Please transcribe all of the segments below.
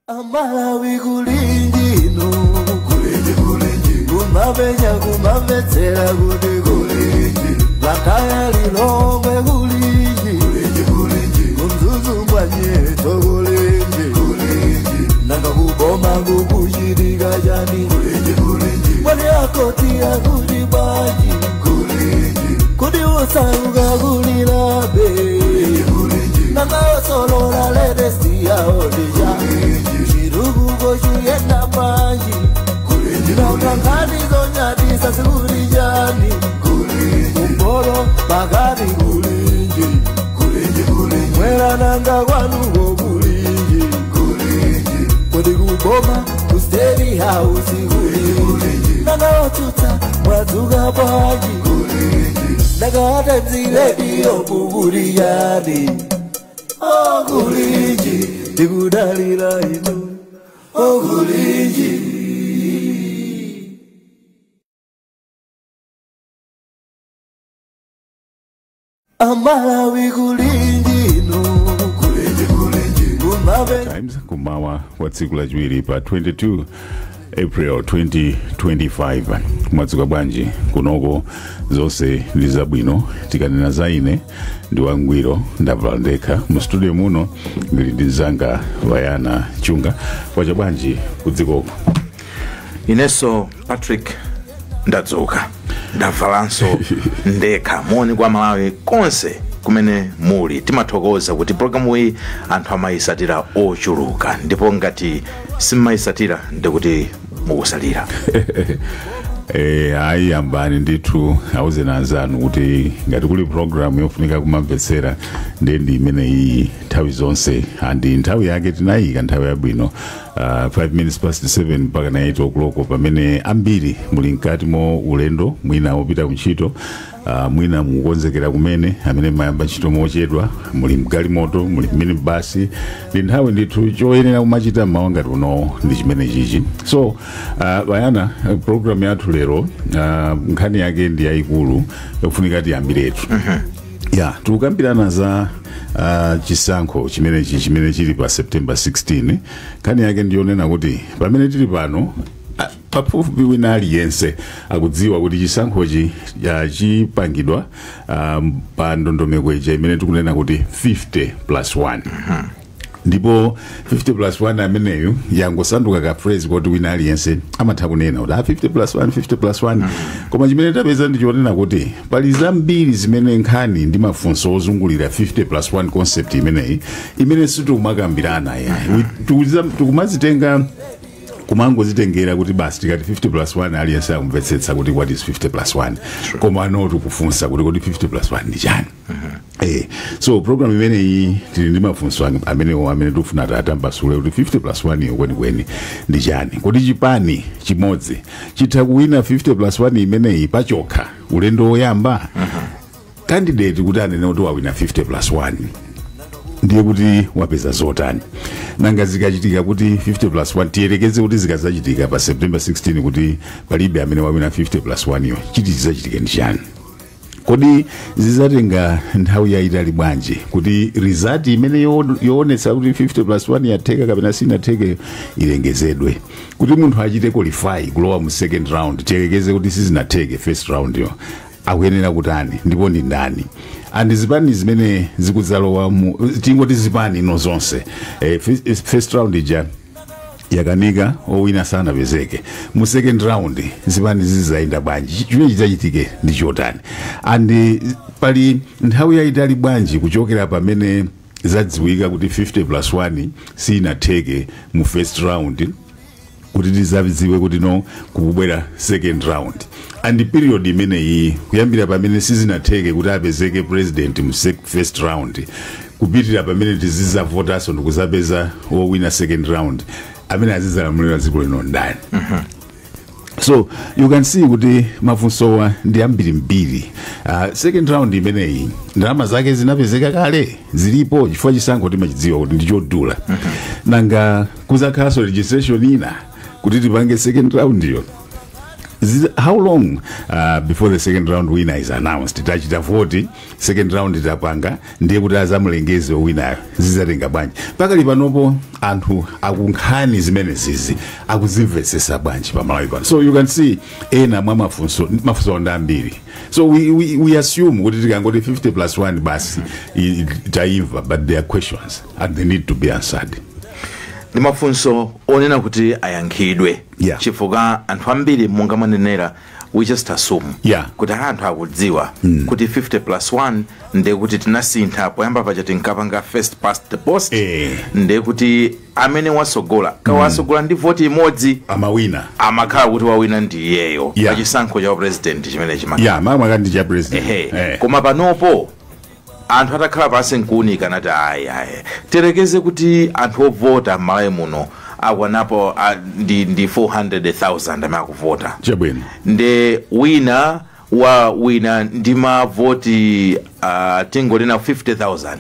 Amalawi kulinji inu, kulinji kulinji, kumapenya kumamvetsera kuti kulinji, Blantyre Lilongwe kulinji, kulinji kulinji, kuMzuzu Mwanyeto kulinji, kulinji, nanga kuboma kukuchitika chani, kulinji kulinji, mwani akoti akuti bwanji, kulinji, kuti usauka kulilabe, kulinji kulinji, nanga osolola latest yawo ndija, chirukuko chuyenda bwanji, nanga nkhani zonyadisa zikuti chani, kumporo pakati kulinji, mwera nanga kwanuko kulinji, kodi kuboma ku State House kulinji, nanga otsutsa mwadzuka bwanji, nanga Times Radio kukuti chani, oh kulinji, tikudalira inu, oh kulinji. Amalawi kulinji inu, kulinji kulinji, kumabe Times kumawa wa tsiku lachiwiri pa 22 April 2025. Mwadzuka bwanji? Kunoko zonse ndi zabwino. Tikanena za ine ndi wangwiro, ndavala ndekha mu studio muno, ndili ndi mzanga Wayana Chunga. Kwacha bwanji kudzikoko? Inenso Patrick ndadzuka, ndavalanso ndekha. Moni kwa Malawi konse kumene muli. Timathokoza kuti programu iyi anthu amayisatira ochuluka, ndipo ngati simmayisatira ndikuti mukusalira. Ayi, yambani ndithu, auzeni anzanu kuti ngati kuli program yofunika kumamvetsera ndiye ndi imene iyi nthawi zonse, and nthawi yake tinayika nthawi yabwino, 5 minutes past 7 mpaka na 8 o'clock, pamene ambiri muli mkati mo ulendo, mwina wopita kuntchito, mwina mukukonzekera kumene, amene mayamba ntchito mochedwa, muli mgalimoto, muli minibasi. Ndi nthawi ndithu choyenera kumachita mmawa ngati uno ndi chimene chichi. So Bayana, program yathu lero, nkhani yake ndi yayikulu yofunika tiyambiretu. Ya, tikukambirana za chisankho chimenechi chimene chili pa September 16. Nkhani yake ndiyonena kuti pamene tili pano, pafupifupi wina aliyense akudziwa kuti chisankhochi chipangidwa pa ndondomeko ija imene tikunena kuti 50 plus 1. Ndipo 50 plus 1 ameneyu yangosanduka ka phrase kuti wina aliyense amatha kunena kuti 50 plus 1, 50 plus 1. Koma chimene tapeza ndichonena kuti pali zambiri zimene nkhani ndi mafunso ozungulira 50 plus 1 concept imeneyi imene sitikumakambirana yayi. Tikumazitenga, kumangozitengera kuti basi tikati 50 plus 1 aliyense akumvetsetsa kuti what is 50 plus 1, koma ano tikufunsa kuti kodi 50 plus 1 ndi chani? So program imeneyi tili ndi mafunso amenewo amene tikufuna tatambasule kuti 50 plus 1 iyo kwenikweni ndi chani? Kodi chipani chimodzi chitha kuwina 50 plus 1 imeneyi pachokha ulendo woyamba? Candidate kuti anene kuti wawina 50 plus 1 ndiye kuti wapeza zotani? Nanga zikachitika kuti 50 plus 1, tiyerekeze kuti zikazachitika pa September 16 kuti palibe amene wawina 50 plus 1 iyo, chiti chizachitike ndi chani? Kodi zizatenga nthawi yayitali bwanji kuti result imene yoonetsa kuti 50 plus 1 yatheka kapena sinatheke ilengezedwe, kuti munthu achite qualify kulowa mu second round? Tiyerekeze kuti sizinatheke first round yo, akuyenera kutani ndipo ndi ndani? And zipani zimene zikudzalowa mu, tingoti zipani ino zonse, first round ija yakanika, owina sanapezeke, mu second round zipani zizayenda bwanji? Chimene chidzachitike ndi chotani? And pali nthawi yayitali bwanji kuchokera pamene zadziwika kuti 50 plus 1 sinatheke mu first round kuti tizadziwe kuti no, kukubwera second round? And period imeneyi kuyambira pamene sizinatheke kuti apezeke president mu first round kupitira pamene tizizavotanso ndikuzapeza wowina second round, amene azizalamulira dziko lino ndani? So you can see kuti mafunsowa ndi ambirimbiri. Second round imeneyi ndalama zake zinapezeka kale, zilipo? Chifukwa chisankho timachidziwa kuti ndichodula. Nanga kuzakhalanso registration ina kuti tipange second round iyo? How long before the second round winner is announced? Tachita 40, second round itapanga, ndiye kuti azamulengeze winayo, zizatenga bwanji? Pakali panopo anthu akunkhani zimene zizi akuzimvetsesa bwanji pamalawi pano? So you can see ena mwa mafunso, mafunso ndi ambiri. So we assume kuti tikangoti 50 plus 1 basi, taimva, but there are questions and they need to be answered. Ndi mafunso onena kuti ayankhidwe, chifukwa anthu ambiri, monga mwanenera, we just assume kuti anthu akudziwa kuti 50 plus 1 ndiye kuti tinasintha. Poyamba paja tinkapanga first past the post, ndiye kuti amene wasogola, kawasogola ndi voti imodzi, amawina. Amakhala kuti wawina ndi iyeyo pachisankho cha president chimene chima Yeah, makamaka ndi cha president. Koma panopo anthu atakhala pansi nkuunika, nati ayi, ayi, tirekeze kuti anthu ovota m'Malawi muno akwanapo ndi 400,000 amene akuvota. Nde wina wa wina ndi mavoti tingonena 50,000,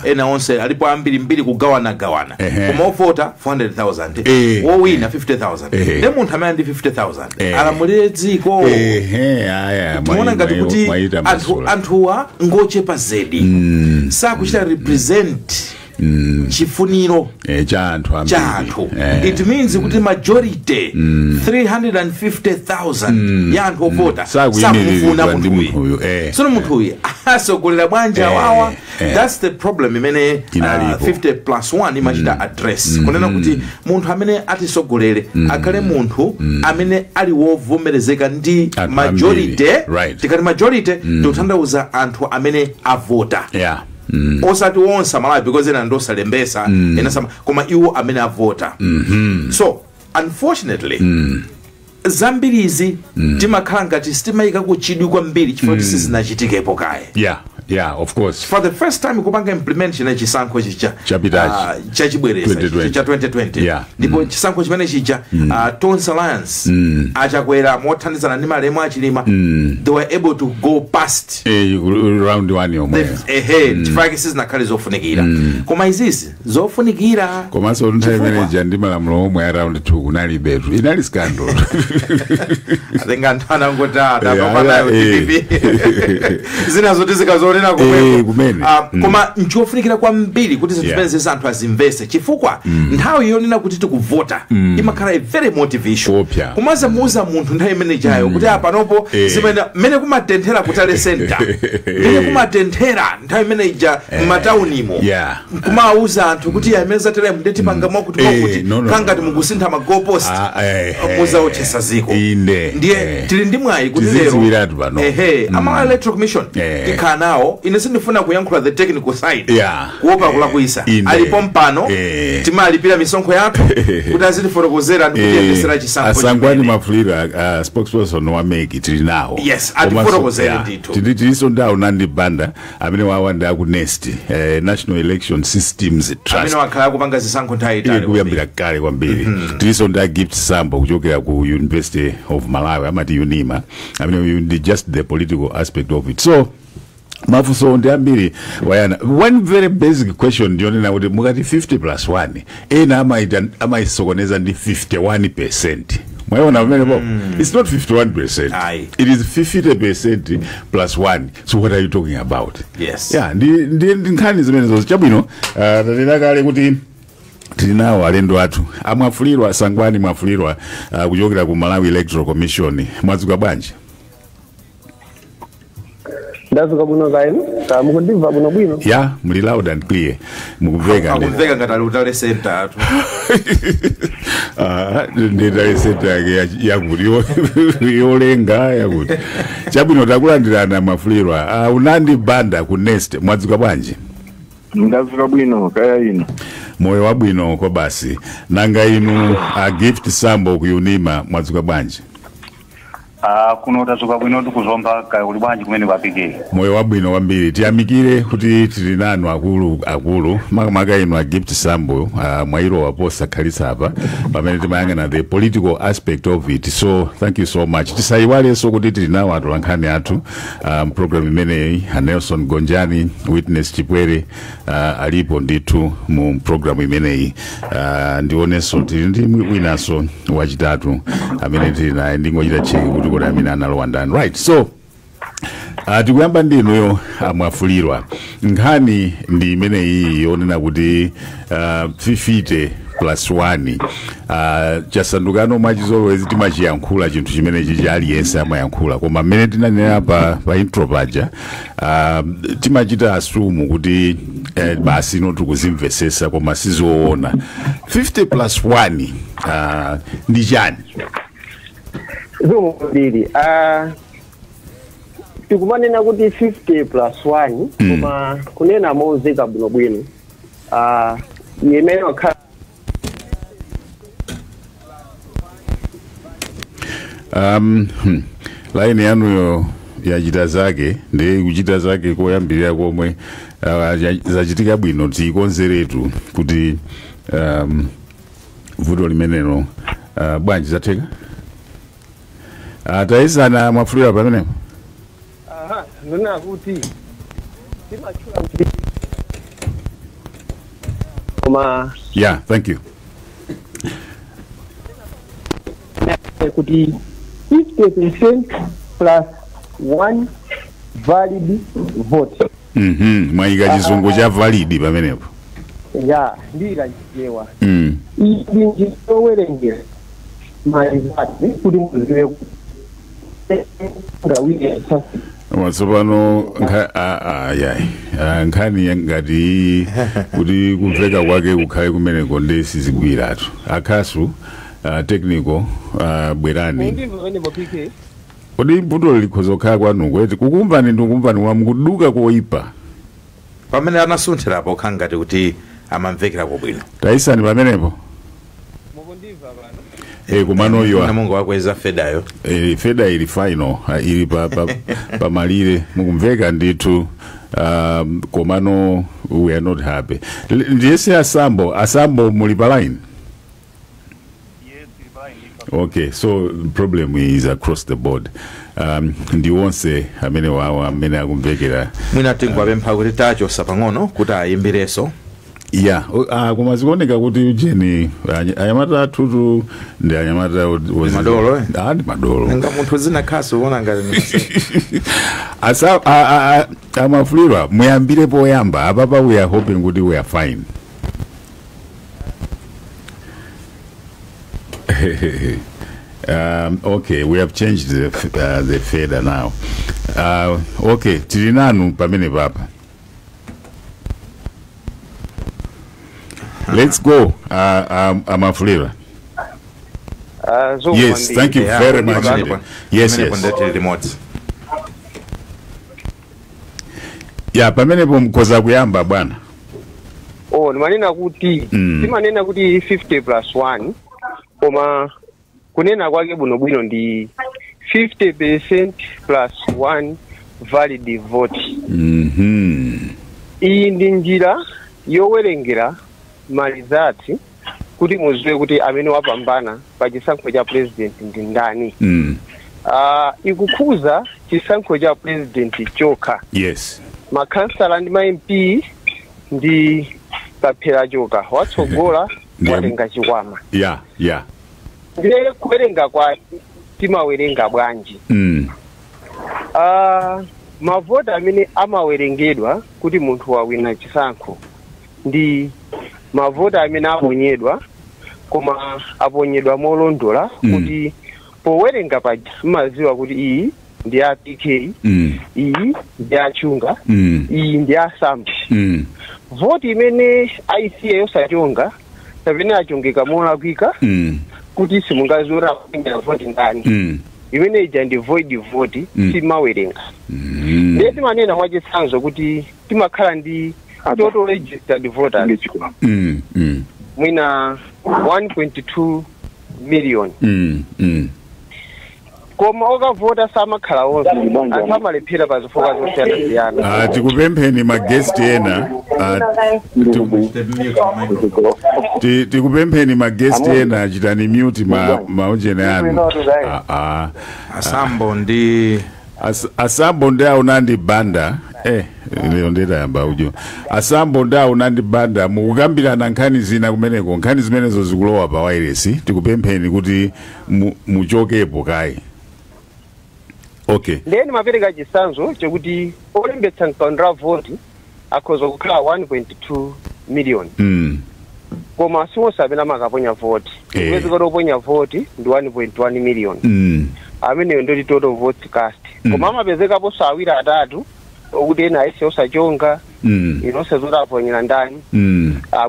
ena onse alipo ambiri mbiri kugawanagawana, koma ovota 400,000, wowina 50,000, nde munthu amene ndi 50,000 alamulire dziko? Ehe, aya. Timaona ngati kuti Mwaita masula. Anthuwa ngochepa zedi, sakuchita represent chifuniro cha anthu ambiri. Cha anthu. It means kuti majority, 350,000 ya anthu ovota, Sakuyimirirwa sakumufuna ndi munthuyu. munthuyu. Tsono munthuyu asogolera bwanji awawa? That's the problem imene Inalipo. 50 plus 1 imachita address, kunena kuti munthu amene atisogolere akhale munthu amene ali wovomerezeka ndi anthu majority. ambiri. Tikati majority, tikutanthauza anthu amene avota, osati onse Amalawi, because ena ndosalembesa, ena sama, koma iwo amene avota. So unfortunately, zambirizi timakhala ngati sitimayikako chidwi kwambiri chifukwa kuti sizinachitikepo kaye. Yeah, of course. For the first time kupanga implement chine chisankho chicha Chapitachi. Chachibwereza 2020. cha 2020, ndipo chisankho chimene chija, Tonse Alliance, Achakwera mothandizana ndi malemu Achilima, they were able to go past round one yomweyo. Ehe, chifukwa sizinakhale zofunikira, koma izizi zofunikira. Komanso nthawi Chifukwa- imeneja ndi malamulo omwe a round 2 kunalibetu, inali scandal. Atenga anthu anangoti atapapanayo DPP, zina zoti zikazonena Eh, kumene. Koma nchofunikira kwambiri kuti zinthu zimene zizi anthu azimvese, chifukwa nthawi yonena kuti tikuvota imakhala a very emotive issue. Kuopsa. Kumazamuuza munthu nthawi imene ijayo kuti apanopo zimene mmene kumatenthera ku tally center, mmene kumatenthera nthawi imene ija m'mataunimo, kumawuza anthu kuti amene zateremu ndetipanga mwakuti mwakuti, no, no, kangati no, no. mukusintha ma goalpost, Ah, muzaotchesa ziko. Ndiye tili ndi mwayi kuti lero Tizidziwiratu pano. Ehe, ama Electoral Commission tikhala nawo. Ine sindifuna kuyankhula the technical side kuopa kulakwisa. Alipo mpano, timalipira misonkho yathu kuti azitifotokozera ndi kutiyendesera chisankho Asangwani chimene. Mafulira, spokesperson wa MEC, tili nawo. Yes, atifotokozere Komanso, ndithu. Tilinso ndawo Nandi Banda amene wawa ndi aku NEST, National Election Systems Trust, amene wakhala akupanga zisankho nthawi ili itali. kuyambira kale kwambiri. Tilinso ndi a Gift Sambo kuchokera ku University of Malawi, amati UNIMA, amene uyu ndi just the political aspect of it. So mafunso ndi ambiri wayana. One very basic question ndiyonena kuti mukati 50 plus 1, ena amayisokoneza ndi 51%. Mwayiona pamenepo? It's not 51%. Ayi. It is 50% plus 1. So what are you talking about? Yeah, ndi nkhani zimenezo. Chabwino, tanena kale kuti tili nawo alendo athu, amwafulirwa, Sangwani Mwafulirwa, kuchokera ku Malawi Electoral Commission. Mwadzuka bwanji? Ndadzuka bwino kainu, ka mukundimva bwino bwino? Ya, muli loud and clear, mukumveka. Akumveka ngati ali ku tally center atu. Ah, ndi tally center yake yakuti yolenga yakuti. Chabwino, takulandirana Mwafulirwa. Unandi Banda ku NEST, mwadzuka bwanji? Ndadzuka bwino, kaya ino? Moyo wabwino kwa basi. Nanga inu, a Gift Sambo ku UNIMA, mwadzuka bwanji? Kuno tadzuka bwino, tikuzomba kuli bwanji kumene kwapikira? Moyo wabwino kwambiri. Tiyamikire kuti tili nanu akulu akulu, makamaka inu a Gift Sambo. Mwayilowa posakhalitsa apa pamene timayang'ana the political aspect of it, so thank you so much. Tisayiwalenso kuti tili nawo atolankhani athu program imeneyi, a Nelson Gonjani, Witness Chipwere, alipo ndithu mu program imeneyi. Ndionenso tili ndi winanso wachitatu amene tili naye, ndingochita check kuti kodi amene analowa ndani. Right, so tikuyamba ndinuyo Mwafulirwa. Nkhani ndi imeneyi yonena kuti 50 plus 1 chasandukano mwachizolowezi timachiyankhula chinthu chimenechi cha aliyense amayankhula, koma mmene tinanena pa intro paja, timachita assume kuti basi ino tikuzimvesesa, koma sizoona. 50 plus 1 ndi chani? Zikomo kwambiri. Tikumanena kuti 50 plus 1, koma kunena momveka bwinobwino, imene wakhala Laini yanuyo yachita zake, ndi kuchita zake koyambirira komwe zachitika bwino. Tiyikonzeretu kuti vuto limenelo bwanji zatheka. Tayizana Mwafulirwa pamenepo. Aha, ndinena kuti timachula kuti koma Yeah, thank you. Kuti 50% plus 1 valid vote. Mwayika chizungu cha valid pamenepo. Ya, ndiyika Chichewa. Iyi ndi njira yowerengera ma results kuti muziwe kuti ngawine. Tsopano yayi, nkhani ngati iyi kuti kumveka kwake kukhale kumeneko ndi sizigwiratu. Akhasu technical, bwerani. Mundimva pamenepo, PK? Kodi mvuto likhoza kukhala kwanuko eti? Kukumvani ndikukumvani, wamukuduka koyipa. Pamene anasunthirapo kukhala ngati kuti amamvekera bwino. Tayisani pamenepo. Mukundimva pano? Kumano iwa Mungu wakweza fader yo. Fader ili final, ili pa malire, mukumveka ndithu, komano we are not happy. Ndiyese asambo, asambo muli pa line? Yes, fine. Okay, so the problem is across the board, ndi onse amene wawa amene akumvekera. Mwina tingwapempha kuti tachosa pang'ono kuti ayimbirenso. Ya, koma zikuoneka kuti ujeni anyamata athutu ndi anyamata Madolo, eh? Ah, ndi madolo. Nga munthu zinakhaso kuona ngati Asa amafulirwa, muyambire poyamba apapa. We are hoping kuti we are fine. Okay, we have changed the fader now. Okay, tili nanu pamene papa. Let's go, Amafulirwa. Yes, thank you very much indeed. Yes. Ndetili limodzi. Ya, pamenepo mkhoza kuyamba bwana. Oh, ndimanena kuti timanena kuti 50 plus 1, koma kunena kwake bwinobwino ndi 50% plus 1 valid vote. Iyi ndi njira yowerengera ma results kuti muziwe kuti amene wapambana pa chisankho cha president ndi ndani. Ikukhuza chisankho cha president chokha. Makhansala ndi ma MP ndi kaphera choka, watsogola watenga chikwama. Ndiye kuwerenga kwake timawerenga bwanji? Mavoti amene amawerengedwa kuti munthu wawina chisankho ndi mavoti amene aponyedwa, koma aponyedwa molondola, kuti powerenga paja mmaziwa kuti iyi ndi ya PK, iyi ndi ya Chunga, iyi ndi ya Sambo. Voti imene ayisiye yosachonga kapena achongeka molakwika kuti simungaziona kutenga voti ndani, imene ija ndi void vote, simawerenga. Ndiye timanena mwachitsanzo kuti timakhala ndi total registered voters mwina 1.2 million. Koma okavota samakhala onse, anthu amalephera pa zifukwa zosiyanasiyana. Tikupempheni ma guest ena, tikupempheni ma guest ena, chitani mute maujene anu. Asambo ndi Asambo ndi aunandi banda, lero nditayamba ujo. Asambo ndi aunandi banda, mukukambirana nkhani zina kumeneko, nkhani zimenezo zikulowa pa wireless. Tikupempheni kuti muchokepo kayi, okay? Ndiye ndimapereka chitsanzo chokuti olembetsa mkaundula voti akhoza kukhala 1.2 million, koma siwonse amene amakaponya voti. Kupezeka kuti oponya voti ndi 1.1 million, ameneyo ndoti total votes cast. Koma amapezekaponso awiri, atatu, okuti ena aise osachonga, inonse zoti aponyera ndani,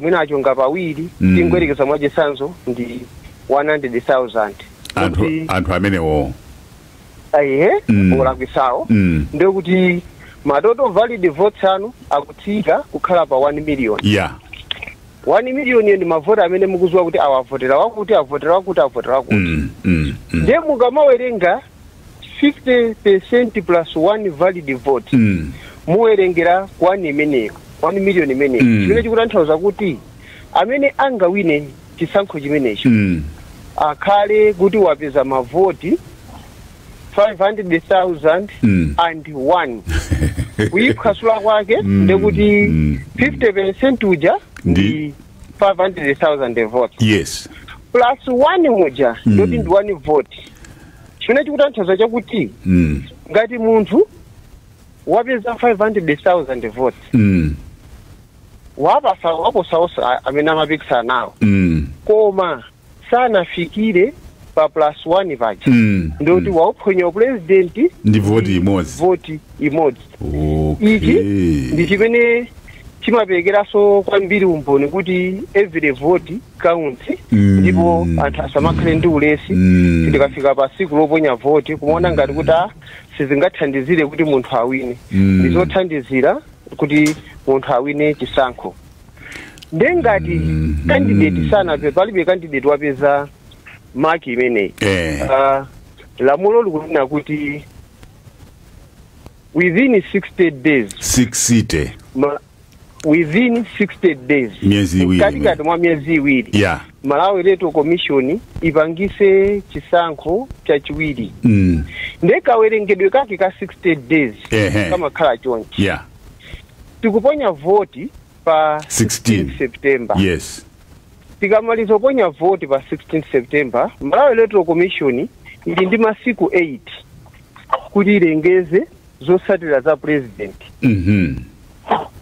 mwina achonga pawiri. Tingoyerekeza mwachitsanzo ndi 100,000. Anthu anthu amenewo. Aihe, olakwisawo. Ndekuti ma total valid votes anu akutsika kukhala pa 1 million. 1 million iyo ndi mavoti amene mukuziwa kuti awavotera wakuti, avotera wakuti, avotera wakuti. Ndiye mukamawerenga 50% plus 1 valid vote, muwerengera 1 imeneyo, 1 million imeneyo, chimene chikutanthauza kuti amene angawine chisankho chimenecho akhale kuti wapeza mavoti 500,000 and 1. Kuyiphwasula kwake ndekuti 50% uja ndi 500,000 votes plus 1 muja, ndoti ndi 1 vote, chimene chikutanthauza chakuti ngati munthu wapeza 500,000 votes, wapasa waposaosa amene amapikisana nawo, koma sanafikire pa plus 1 paja, ndoti wauphonya president ndi voti imodzi. Voti imodzi. Ichi ndi chimene chimaperekeranso kwambiri umboni kuti every vote counts, ndipo anthu asamakhale ndi ulesi. Tikafika pa siku loponya voti, kumaona ngati kuti sizingathandizire kuti munthu awine. Ndizothandizira kuti munthu awine chisankho. Nde ngati candidate sanape, palibe candidate wapeza maki imeneyi, lamulo likunena kuti within 60 days, 60? Within 60 days. Miyezi iwiri. Katikati mwa miyezi 2, Malawi Electoral Commission ipangise chisankho chachiwiri. Nde kawerengedwe kake ka 60 days kamakhala chonchi: tikuponya voti pa 16. 16 September. Tikamaliza kuponya voti pa 16 September, Malawi Electoral Commission ili ndi masiku 8 kuti ilengeze zotsatira za president.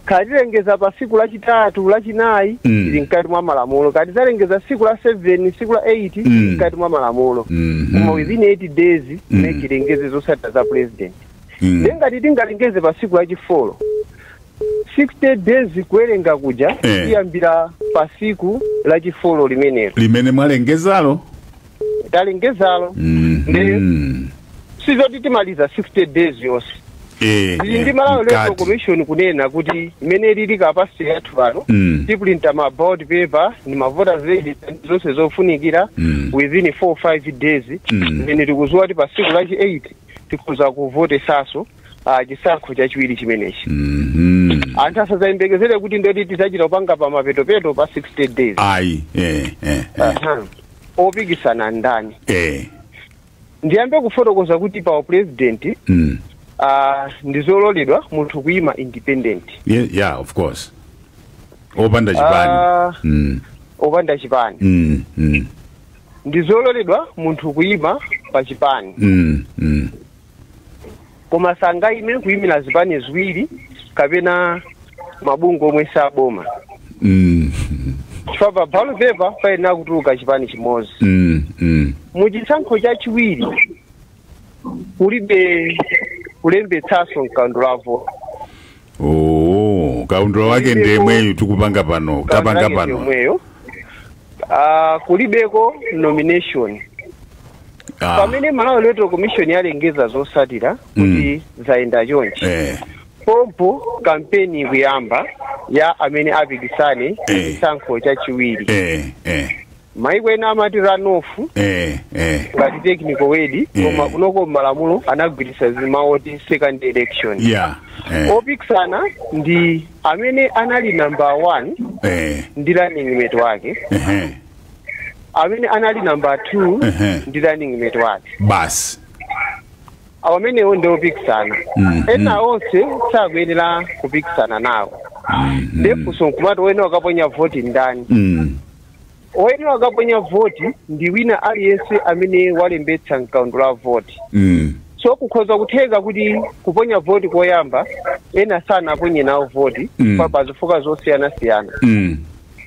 Katilengeza pa siku lachitatu, lachinayi, ili mkati mwa malamulo. Kati zalengeza siku la 7, siku la 8, ili mkati mwa malamulo. Koma within 8 days ilengeze zotsatira za president. Ndengati tingalengeze pa siku lachi 4, 60 days kuwerenga kuja iyambira pa siku lachi 4 limenelo limene mwalengezalo. Talengezalo. Sizoti timaliza 60 days yonse. Ili ndi Malawi Electoral mkati. Commission kunena kuti imene lili capacity yathu pano, tiprinta ma ballot paper ni ma voters register zonse zofunikira within 4 5 days, imene tikuziwa kuti pa siku lachi 8 tikhoza kuvotesaso chisankho chachiwiri chimenechi. Anthu asadzayembekezere kuti ndoti tidzachita kupanga pa mapetopeto pa 60 days. Ayi, Aha. Opikisana ndani? Ndiyambe kufotokoza kuti pa president, ndizololedwa munthu kuyima independent. Yeah, of course, opanda chipani. Opanda chipani. Ndizololedwa munthu kuyima pa chipani, koma sangayime kuyimira zipani ziwiri kapena mabungwe omwe saboma, chifukwa pa ballot paper payenera kutuluka chipani chimodzi. Muchisankho chachiwiri kulibe kulembetsanso mkaundula voti. Oh, kaundula wake ndemweyu tikupanga pano, tapanga pano. Yomweyo. Kulibeko nomination. Pamene Malawi Electoral Commission yalengeza zotsatira kuti zayenda chonchi, pompo kampeni ikuyamba ya amene apikisane chisankho chachiwiri. eh, eh. Maiko ena amati runoff ngati technical word, koma kunoko malamulo anagwiritsa mawu oti second election. Opikisana ndi amene anali number 1 ndi running mate wake, amene anali number 2 ndi running mate wake. Basi. Amenewo ndi opikisana. Ena onse sakuyenera kupikisana nawo. Ndefunso nkumati, wene wakaponya voti ndani? Wene wakaponya voti ndi wina aliyense amene walembetsa mkaundula la voti. So kukhoza kutheka kuti kuponya voti koyamba ena sanaponye nawo voti pa zifukwa zosiyanasiyana.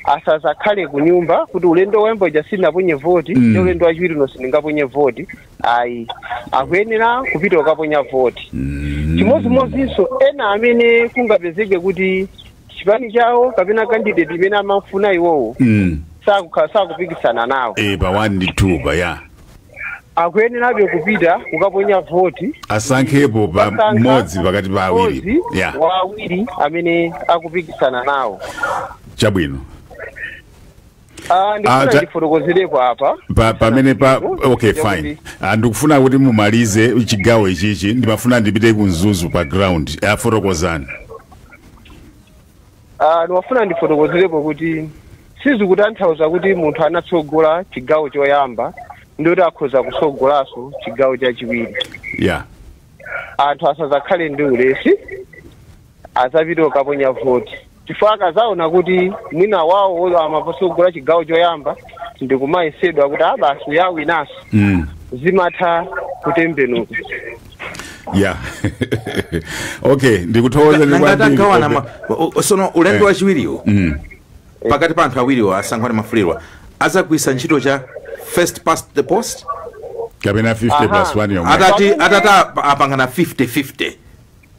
Asazakhale ku nyumba kuti ulendo woyamba uja sinaponye voti, ndi ulendo wachiwiri uno sindingaponye voti. Ayi, akuyenera kupita kukaponya voti. Chimodzimodzinso ena amene kungapezeke kuti chipani chawo kapena candidate imene amafuna iwowo sakupikisana nawo pa 1 ndi 2 pa ya akuyenerabe kupita kukaponya voti. Asankhepo pa Asankha mmodzi pakati pa awiri. Mmodzi wa awiri amene akupikisana nawo. Chabwino. Ndikufuna ndifotokozerepo apa. Pamene pa, okay, Yakuti- fine. Ndikufuna kuti mumalize chigawo ichichi, ndimafuna ndipite ku Mzuzu pa ground. Afotokozani. Ndimafuna ndifotokozerepo kuti sizikutanthauza kuti munthu anatsogola chigawo choyamba ndoti akhoza kutsogolanso chigawo chachiwiri. Anthu asazakhale ndi ulesi, azapite kukaponya voti, chifukwa akazaona kuti mwina wawo amapotsogola chigawo choyamba ndikumayesedwa kuti abasi yawinaso, zimatha kutembenuka. Yeah, okay, ndikuthokozeni Nangati kwambiri. agawana sono ulendo wachiwiriwo pakati pa anthu awiriwo, asankhwani Mafulirwa, azagwisa ntchito cha first past the post kapena 50 plus 1 yomwe? Atati apangana 50-50,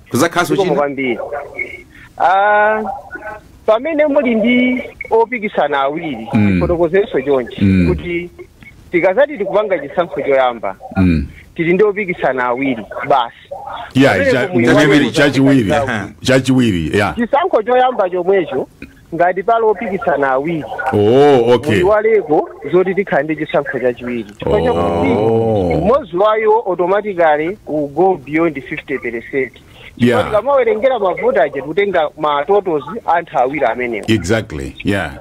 kuzakhaso Zikomo china? kwambiri. Pamene muli ndi opikisana awiri, fotokozerenso chonchi kuti tikazati tikupanga chisankho choyamba, tili ndi opikisana awiri basi. Pamene Chachiwiri, chachiwiri, chachiwiri, yeah. Chisankho choyamba chomwecho, ngati pali opikisana awiri, Oh, okay. muyiwaleko zoti tikhala ndi chisankho chachiwiri, chifukwa chakuti mmodzi wayo automatically will go beyond 50%. Tikamawerengera mavoti aja, tikutenga ma totals anthu awiri amenewo. Exactly, yeah.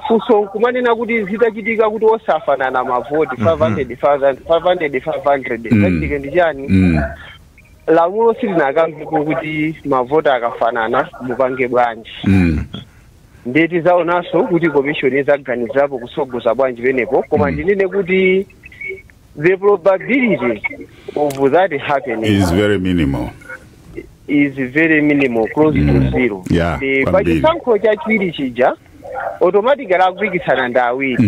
Funso nkumanena kuti zitachitika kuti osafanana mavoti, 500 500 500 500, zachitike ndi chani? Lamulo silinakamvepo kuti mavoti akafanana mupange bwanji. Ndiye tizaonanso kuti commission izaganizirapo kusogoza bwanji penepo, koma ndinene kuti the probability of that happening is very minimal. Is very minimal, close to zero. Kwambiri. Pachisankho chachiwiri chija, automatically akupikisana ndi awiri,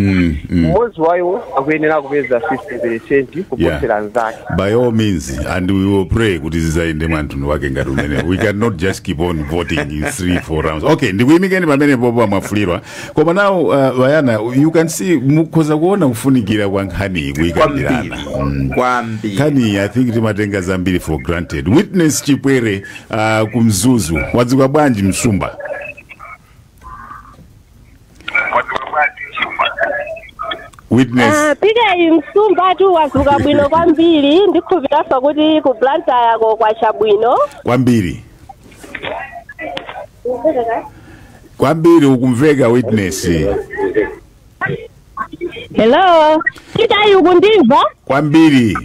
mmodzi wayo akuyenera kupeza 50% kuposera nzake. By all means, and we will pray kuti zizaende mwamtundu wake ngati umene. We cannot just keep on voting in three four rounds. Okay, ndikuyimikeni pamene popo, Amwafulirwa. Koma now, Vayana, you can see, mukhoza kuona kufunikira kwa nkhani kuyikambirana. Kwambiri. Nkhani, I think timatenga zambiri for granted. Witness Chipwere, kumzuzu, wadzuka bwanji, msumba? Witness. Pikayi msumba tu wazuka bwino kwambiri. Ndikhupiraso kuti ku Blantyre yako kwacha bwino. Kwambiri, kwambiri. Ukumveka, Witness? Hello, Pikayi, ukundimva? Kwambiri.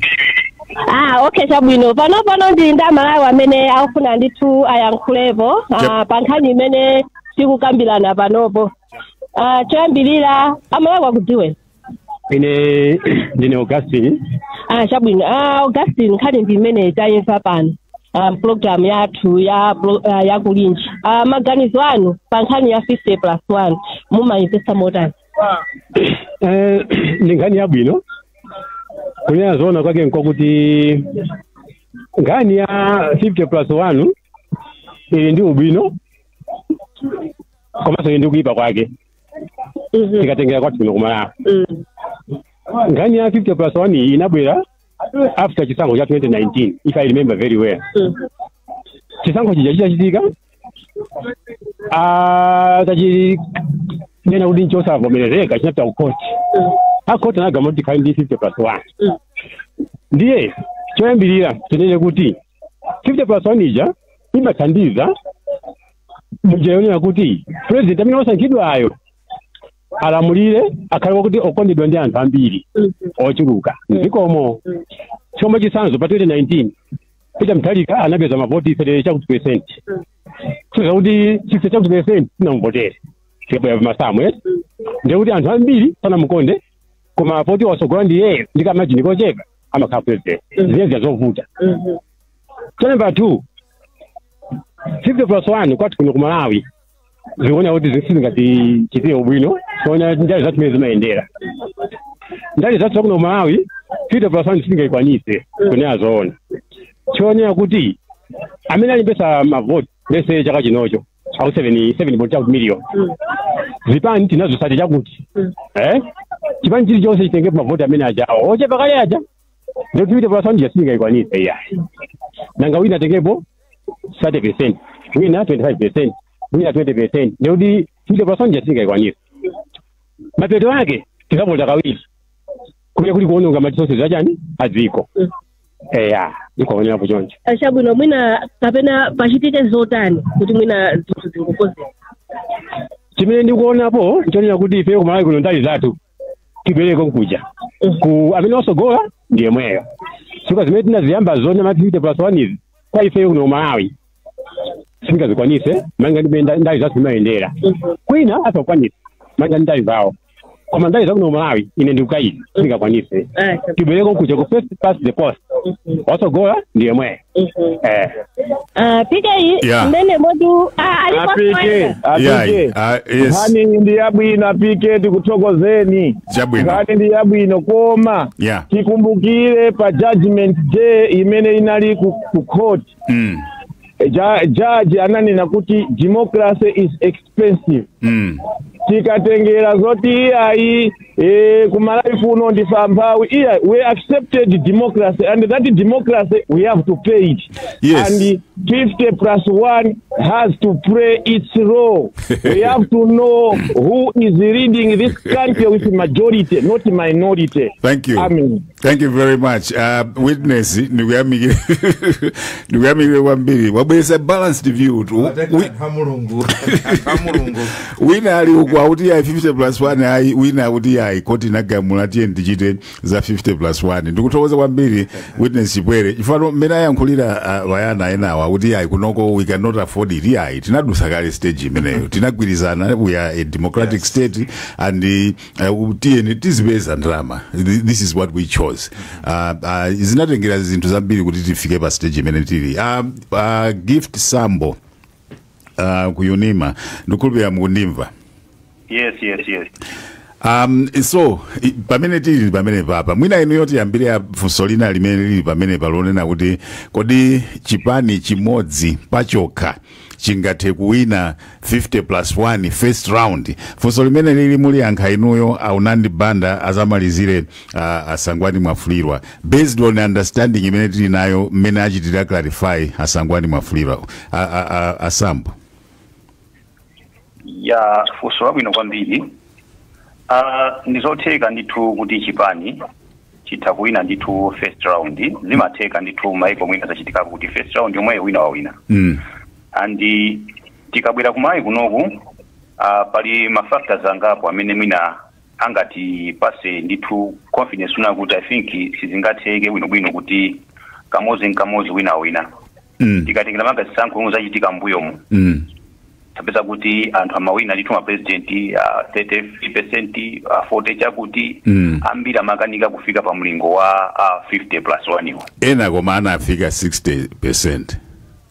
Okay, chabwino. Pano pano ndili ndi Amalawi amene akufuna ndithu ayankhulepo pa nkhani imene tikukambirana panopo. Choyambirira, Amalawi akudziwe. Ine ndine Augustine. Chabwino. Augustine, nkhani ndi imene tayimva pano program yathu ya Kulinji. Maganizo anu pa nkhani ya 50 plus 1 mumayimvetsa motani? Ndi nkhani yabwino. Kunena zoona kwake nkokuti nkhani ya 50 plus 1 ili ndi ubwino komanso ili ndi kuyipa kwake. Tikatengera kwathu kuno kumalawi, nkhani ya 50 plus 1 iyi inabwera after chisankho cha 2019, if I remember very well. Chisankho chija chichachitika, tachinena kuti nchosavomerezeka, chinapita ku court. Akhoti anagamula kuti tikhale ndi 50 plus 1. Ndiye choyambirira tinene kuti 50 plus 1 ija imathandiza munjira yonena kuti president amene wasankhidwayo alamulire, akhale wakuti okondedwa ndi anthu ambiri ochuluka mdzikomo. Chomwe chitsanzo, pa 2019 Peter Mutharika anapeza mavoti 30 chakuti percent, kusonyeza kuti 60 chakuti percent sinamuvotere. Tikabwera pamasamu, eh, ndiye kuti anthu ambiri sanamukonde, koma poti wasogola ndi iyeyo ndi ka margin kochepa, amakhala president. Zimene zovuta. Cha number 2, 50 plus 1 kwathu kuno ku Malawi zikuona kuti sizingatichitire ubwino. Kuona ndale zathu mene zimayendera, ndale zathu zakuno ku Malawi, 50 plus 1 sizingayikwanise. Kunena zoona, chionera kuti amene alembesa mavoti lese chaka chinocho au 7 7 point chakuti million, zipani tinazo 30 chakuti, eh, chipani chilichonse chitenge mavoti amene ajawo ochepa kale aja, ndio 50 plus 1 singayikwanise iyayi. Nanga wina atengepo 30%, wina 25%, wina 20%, ndikuti 50 plus 1 singayikwanise. Mapeto ake tikavota kawiri, kumene kuli kuononga ma resources achani adziko. Eya, ndikuonera kuchoncho. Chabwino, mwina kapena pachitike zotani kuti mwina zinthu zingokonzeka? Chimene ndikuonapo nchonena kuti ife kumalawi kuno ndale zathu tibwereko nkuja ku amene wasogola ndi yemweyo. Chifukwa zimene tinaziyamba zona ma 50 plus 1 izi, kwa ife kuno Malawi singazikwanise manga ndibe ndale zathu zimayendera. Kwina asakwanisa manga ndi ndale zawo, koma ndale zakuno Malawi ine ndikukayika singakwanise. Tibwereko nkuja ku first past the post, wasogola ndi yemweyo, eh. PK. Yeah. Mmene modu alipo. Apike. Apike. Yeah, yes. Nkhani ndi yabwino, apike, tikuthokozeni. Chabwino. Nkhani ndi yabwino, koma tikumbukire pa judgment day imene inali ku court, judge ananena kuti democracy is expensive. Tikatengera zoti iyayi, kumalawi kuno ndife amphawi, iya, we accepted democracy and that democracy we have to pay it. And 50 plus 1 has to play its role. We have to know who is leading this country with majority, not minority. Thank you. Amen. Thank you very much. Witness, ndikuyamikire, ndikuyamikire kwambiri. Wabweresa balanced view. Mulungu, Mulungu. Wina ali uku akuti ayi, 50 plus 1 ayi, wina akuti ayi, koti inagamula, tiye ndichite za 50 plus 1. Ndikuthokoza kwambiri, Witness Chipwere, chifano mmene ayankhulira wayana enawa akuti ayi, kunoko we cannot afford it. Ayi, tinadusa kale stage imeneyo, tinagwirizana, we are a democratic state and tiyeni tizipeza ndalama. This is what we chose. Zinatengera zinthu zambiri kuti tifike pa stage imene tili. Gift Sambo ku UNIMA, ndikukhulupirira mukundimva. Yes. So pamene tili pamene papa, mwina inuyo tiyambire funso lina limene lili pamene palonena kuti kodi chipani chimodzi pachokha chingathe kuwina 50 plus 1 first round? Funso limene lili muliyankha inuyo aunandi Banda, azamalizire Asangwani Mwafulirwa, based on understanding imene tili nayo mmene achitira clarify Asangwani Mwafulirwa. Asambo. Ya, funso labwino kwambiri. Ndizotheka ndithu kuti chipani chitha kuwina ndithu first round. Zimatheka ndithu, maiko mwina zachitikako kuti first round yomweyo wina wawina. And tikabwera kumayi kunoku, pali ma factors angapo amene mwina angatipase ndithu confidence una kuti I think sizingatheke bwinobwino kuti kamozi nkamozi wina wawina. Tikatengera manga zisankho zomwe zachitika mbuyomu, tapeza kuti anthu amawina ndithu ma president 33%, 40 chakuti. Ambiri amakanika kufika pa mlingo wa 50 plus 1 iwo. Ena koma anafika 60%.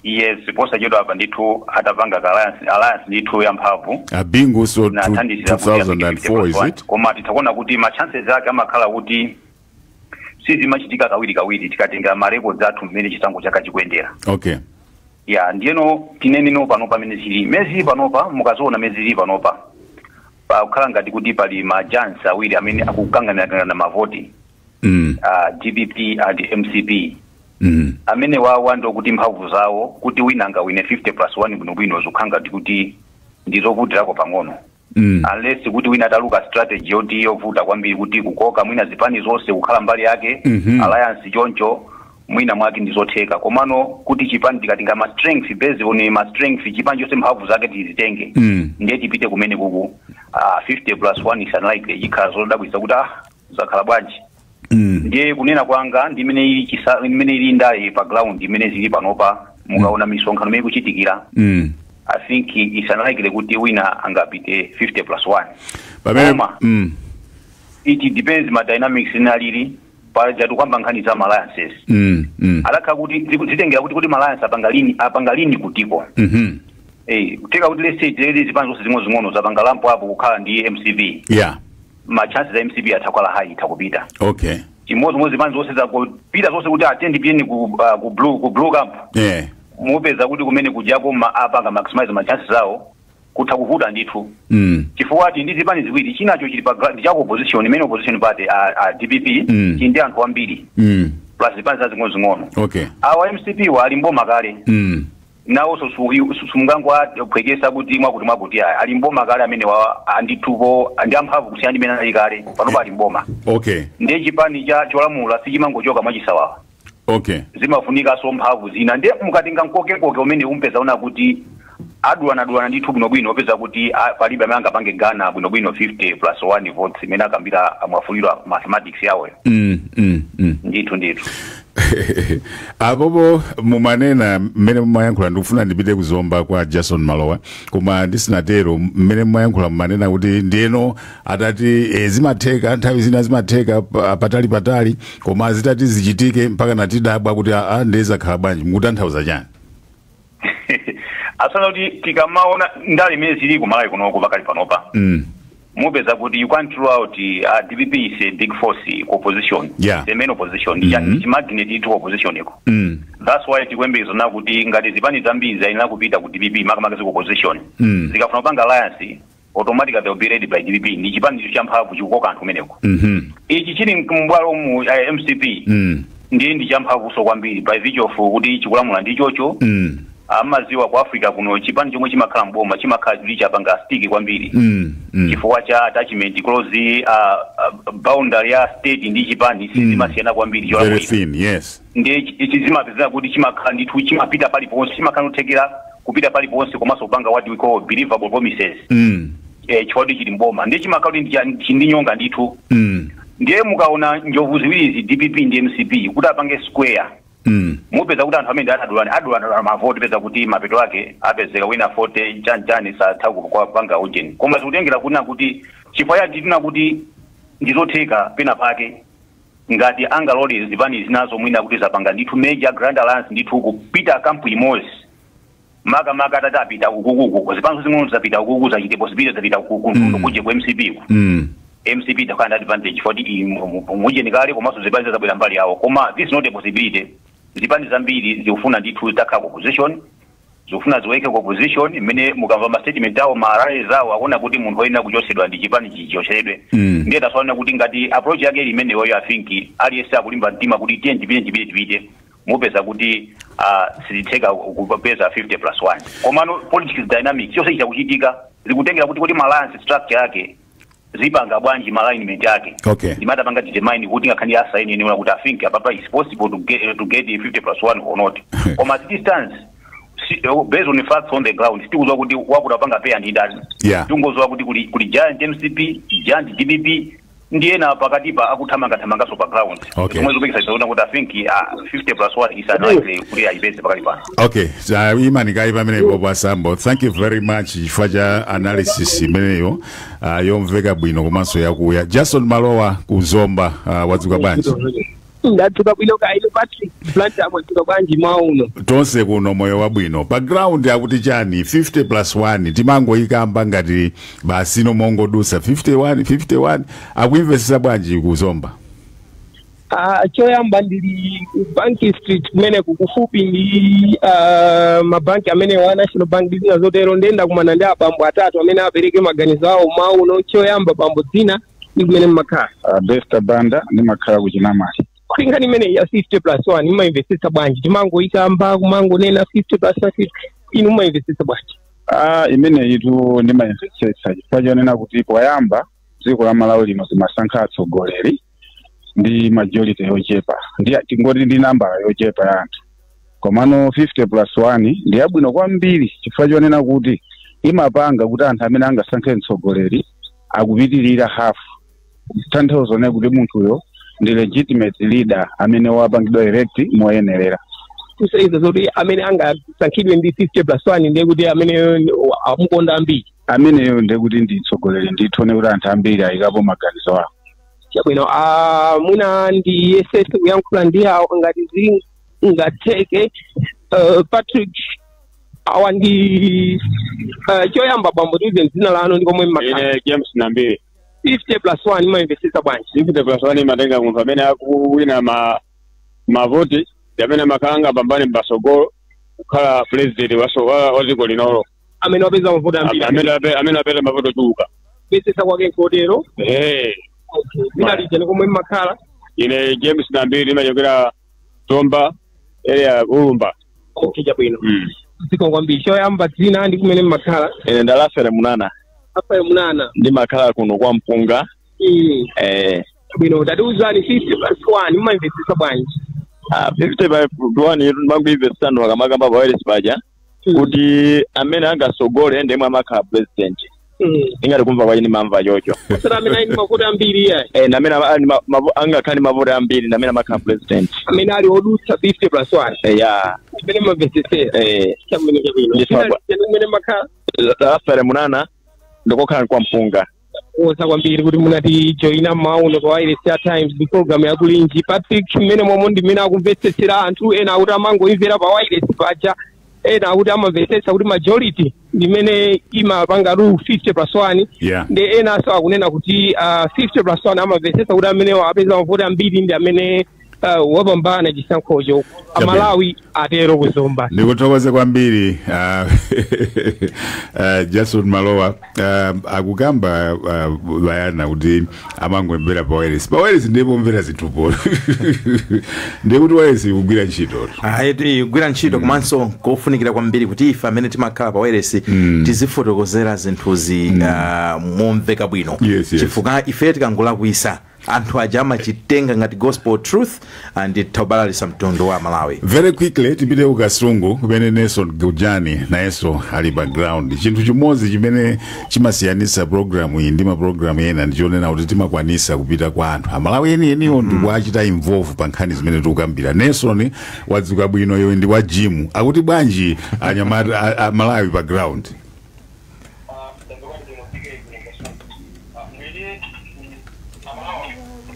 Yes, posachedwa apa ndithu atapanga ka alliance ndithu yamphamvu. Abingu so Nathandizira kuti afike 50 2004 plus is 1. it? Koma titakuona kuti ma chances ake amakhala kuti sizimachitika kawiri kawiri, tikatenga ma records athu mmene chisankho chaka chikuyendera. Ya, ndiyeno tineneno panopa mene zili mezi panopa, mukaziona mezi zili panopa, pakukhala ngati kuti pali ma giants awiri amene akukanganirana mavoti, DPP and MCP. Amene wawa ndokuti mphamvu zawo kuti wina angawine 50 plus 1 bwinobwino zikukhala ngati kuti ndizovutirako pang'ono. Unless kuti wina ataluka strategy yoti yovuta kwambiri kuti kukoka mwina zipani zonse kukhala mbali yake, alliance choncho, mwina mwake ndizotheka. Komano kuti chipani tikatinga ma strength, based on ma strength, chipani chonse mphamvu zake tizitenge, ndiye tipite kumene kuku, 50 plus 1 is unlikely. Ikhala zodabwitsa kuti ah, zakhala bwanji. Ndiye kunena kwanga, ndimene ili imene ili ndale pa ground, imene zili panopa, mukaona misonkhano imene ikuchitikira, I think it's unlikely kuti wina angapite 50 plus 1. Pamene Koma it depends ma dynamics inalili paja kwamba nkhani za alliances. Alakha kuti zitengera kuti ma alliance apanga lini kutiko. Kuteka kuti, let's say, tilele zipani zonse zing'ono zapanga lump apo kukhala ndi MCP, ma chances za MCP atakhala high, itakupita. Chimodzimodzi zipani zonse zakupita zonse kuti attend piyeni ku blue camp, mupeza kuti kumene kujako apanga maximize ma chances awo, kutha kuvuta ndithu, chifukwa ati ndi zipani ziwiri, chinacho chili pa ndi chako opposition, imene opposition party a DPP, chili ndi anthu ambiri, plus zipani zazing'onozing'ono. Awa MCP wa ali mboma kale, nawonso simungango aphwekesa kuti mwakuti mwakuti aya, ali mboma kale amene wa andithupo ndi amphamvu kusiyana ndi imene ali kale. Panopa ali mboma. Ndiye chipani cha cholamula sichimangochoka mwachisawawa. Zimafunikanso mphamvu zina. Ndiye mukatenga mkokekoke umene umpeza una kuti adulanadulana ndithu bwinobwino, upeza kuti palibe amene angapange gana bwinobwino 50 plus 1 votes imene akambira Mwafulirwa mathematics yawoyo. Ndithu ndithu. Apopo mumanena, mmene mumayankhula, ndikufuna ndipite kuzomba kwa Jason Malowa, koma ndisinatero, mmene mumayankhula mumanena kuti ndiyeno atati zimatheka nthawi zina, zimatheka patali patali, koma zitati zichitike mpaka natidabwa kuti aa, ndiye zakhala bwanji, mukutanthauza chani? Asana kuti tikamaona ndale imene zili kumalawi kunoko pakali panopa, mupeza kuti you can't rule out, DPP is a big force ku opposition. The main opposition mm -hmm. Chimagnet to opposition iko. That's why tikuyembekeza na kuti ngati zipani zambiri zayenera kupita ku DPP, makamaka ku opposition, zikafuna kupanga alliance, automatically they will be led by DPP. Ndi chipani champhamvu, chikukoka anthu kumeneko. Ichi chili mbwalo mu MCP, ndiye ndi champhamvuso kwambiri by virtue of kuti chikulamula ndi chocho. Amaziwa ku Africa kuno, chipani chomwe chimakhala mboma chimakhala chili chapanga stick kwambiri, chifukwa cha attachment close, boundary ya state ndi chipani sizimasiyana kwambiri. Very cholamulira thin, yes. Ndiye ichi zimapezeka kuti chimakhala ndithu chimapita paliponse, chimakhala kuthekera kupita paliponse, komanso kupanga what we call believable promises, chifukwa kuti chili mboma, ndiye chimakhala kuti ndi nyonga ndithu. Ndiye mukaona njovu ziwirizi, DPP ndi MCP, kuti apange square, mupeza kuti anthu amene adulana adulana mavoti, peza kuti mapeto ake apezeka wina 40 chanchani, satha kupanga ujeni. Koma zikutengera kuna kuti chifukwa chati tina kuti ndizotheka pena pake ngati angalole zipani zinazo mwina kuti zapanga ndithu major grand alliance ndithu kupita camp imodzi, makamaka atati apita ukukuku, zipani zing'ono zapita ukuku, zachite possibility zapita ukuku, kuje ku MCP ku, MCP itakhala ndi advantage foti mujeni kale, komanso zipani zabwera mbali yawo. Koma this is not a possibility. Zipani zambiri zikufuna ndithu zitakhala ku opposition, zikufuna ziweke ku opposition. Imene mukamva ma statement awo, ma rallies awo, akuona kuti munthu woyenera kuchosedwa ndi chipani chichosedwe. Ndiye tasaona kuti ngati approach yake ili imeneyoyo, I think aliyense akulimba mtima kuti tiye tipite tipite tipite, mupeza kuti sizitheka kupeza 50 plus 1. Komano politics dynamic chonse chakuchitika zikutengera kuti ma alliance structure yake zipanga bwanji, ma alignment yake, ndimati apanga determine kuti ngakhale asaini eniona kuti I think apapa is possible to get 50 plus 1 or not. Koma as it stands, based on the facts on the ground, sitikuziwa kuti wakuti apanga peya ndi ndani. Tingoziwa kuti kuli giant MCP, giant DPP, ndi ena pakatipa akuthamangathamangaso pa ground, zomwe zikupikisa zoona kuti I think 50 plus 1 is unlikely kuti ayipeze pakali pano. Okay, imani kayi pamenepo pasambo. Thank you very much chifukwa cha analysis imeneyo, yomveka bwino komanso yakuya. Jason Malowa kuzomba, wadzuka bwanji? Ndadzuka bwino kaino, Patrick Blantyre, mwadzuka bwanji mwa uno? Tonse kuno moyo wabwino. Pa ground akuti chani? 50 plus 1 timangoyikamba ngati basi mongodusa 51 51, akuimvesesa bwanji kuzomba? Ah, choyamba ndili ku Bank Street kumene kukufupi ndi mabanki amene wa National Bank ndi zina zotero. Ndiyenda kumana ndi abambo atatu amene apereke maganizo awo mauno. Choyamba, bambo, dzina ndi kumene mmakhala? Besta Banda, ndimakhala ku Chinamali. Kuti nkhani imene ya 50 plus 1 imayimvesesa bwanji? Timangoyikamba, kumangonena 50 plus 1 50, inu mumayimvesesa bwanji? Imeneyitu ndimayimvetsetsa chifukwa chonena kuti poyamba dziko la Malawi lino zimasankha atsogoleri ndi majority yochepa, ndi tingoti ndi nambala yochepa ya anthu. Komano 50 plus 1 ndi yabwino kwambiri chifukwa chonena kuti imapanga kuti anthu amene angasankhe mtsogoleri akupitirira hafu, tanthauzo ne kuti munthuyo ndi legitimate leader amene wapangidwa elect moyenerera. Kusaiza zoti amene angasankhidwe ndi 50 plus 1 ndiye kuti amene amukonda ambiri. Ameneyo ndiye kuti ndi mtsogoleri ndithu, ne kuti anthu ambiri ayikapo maganizo awo. Chabwino, mwina ndiyesese kuyankhula ndi awo ngati zingatheke. Patrick, awa ndi choyamba bambo, tiuze dzina lanu ndi komwe mmakhala. Ine James Nambiri. 50 plus 1 imayimvetsetsa bwanji? 50 plus 1 imatenga munthu amene akuwina ma mavoti ndi amene amakhala angapambane m'masogolo kukhala president wa dziko linolo. Amene wapeza mavoti ambiri. Amene apeza mavoti ochuluka. Kumvetsetsa kwake nkotero. Eh. Dzina lija ndi komwe mmakhala? Ine James Nambiri, ndimachokera Zomba, area Ulumba. Okay, chabwino, zikomo kwambiri. Choyamba dzina ndi kumene mmakhala. Ine ndalafere Munana. Afayo Munana. Ndimakhala kuno kwa Mpunga. Bwino, tatiuzani, 50 plus 1 mumayimvetsetsa bwanji? 50 by 1 manguimvetsetsa akamakamba pa paja kuti amene angasogole ndemwe amakhala president. Ingati kumva kwa ine mamva chocho. Osati amene ali ndi mavoti ambiri iyayi? Eh, ndamene angakhala ndi mavoti ambiri ndamene amakhala president. Amene ali odutsa 50 plus 1. Eh, ya. Imene mumamvetsetsera. Eh. Chabwino, chabwino. Ndithu. Kumene makhala? Ndalafere Munana, ndikokhala kwa Mpunga. Kuosa kwambiri kuti munati joina mauno pa wireless ya Times ndi program yakulinji. Patrick, mmene momwe ndi mmene akumvetsetsera anthu ena akuti amangoimvera pa wireless paja, ena akuti amamvetsetsa kuti majority ndimene imapanga rule 50 plus 1, ndi enanso akunena kuti 50 plus 1 amamvetsetsa kuti amene apeza mavoti ambiri ndi amene wapambana chisankhocho. Amalawi atero kuzomba. Ndikuthokoze kwambiri, Jason Malowa. Akukamba bayana kuti amangomvera pa wireless. Pa wireless ndipo mvera zinthupo, ndiye kuti wireless ikugwira ntchito. Ayi, ikugwira ntchito, komanso kofunikira kwambiri kuti ife amene timakhala pa wireless tizifotokozera zinthuzi momveka bwino, chifukwa ife tikangolakwisa, anthu aja amachitenga ngati gospel truth and taubalalisa mtundu wa Malawi. Very quickly tipite ku Kasungu kumene Nelson Gujani nayenso ali pa ground. Chinthu chimodzi chimene chimasiyanisa programu iyi ndi mapulogalamu ena ndichonena kuti timakwanisa kupita kwa anthu Amalawi enieniwo ndikuachita involve pa nkhani zimene tikukambira. Nelson, wadzuka bwino? Iwe ndi wa gym, akuti bwanji anyamata Amalawi pa ground?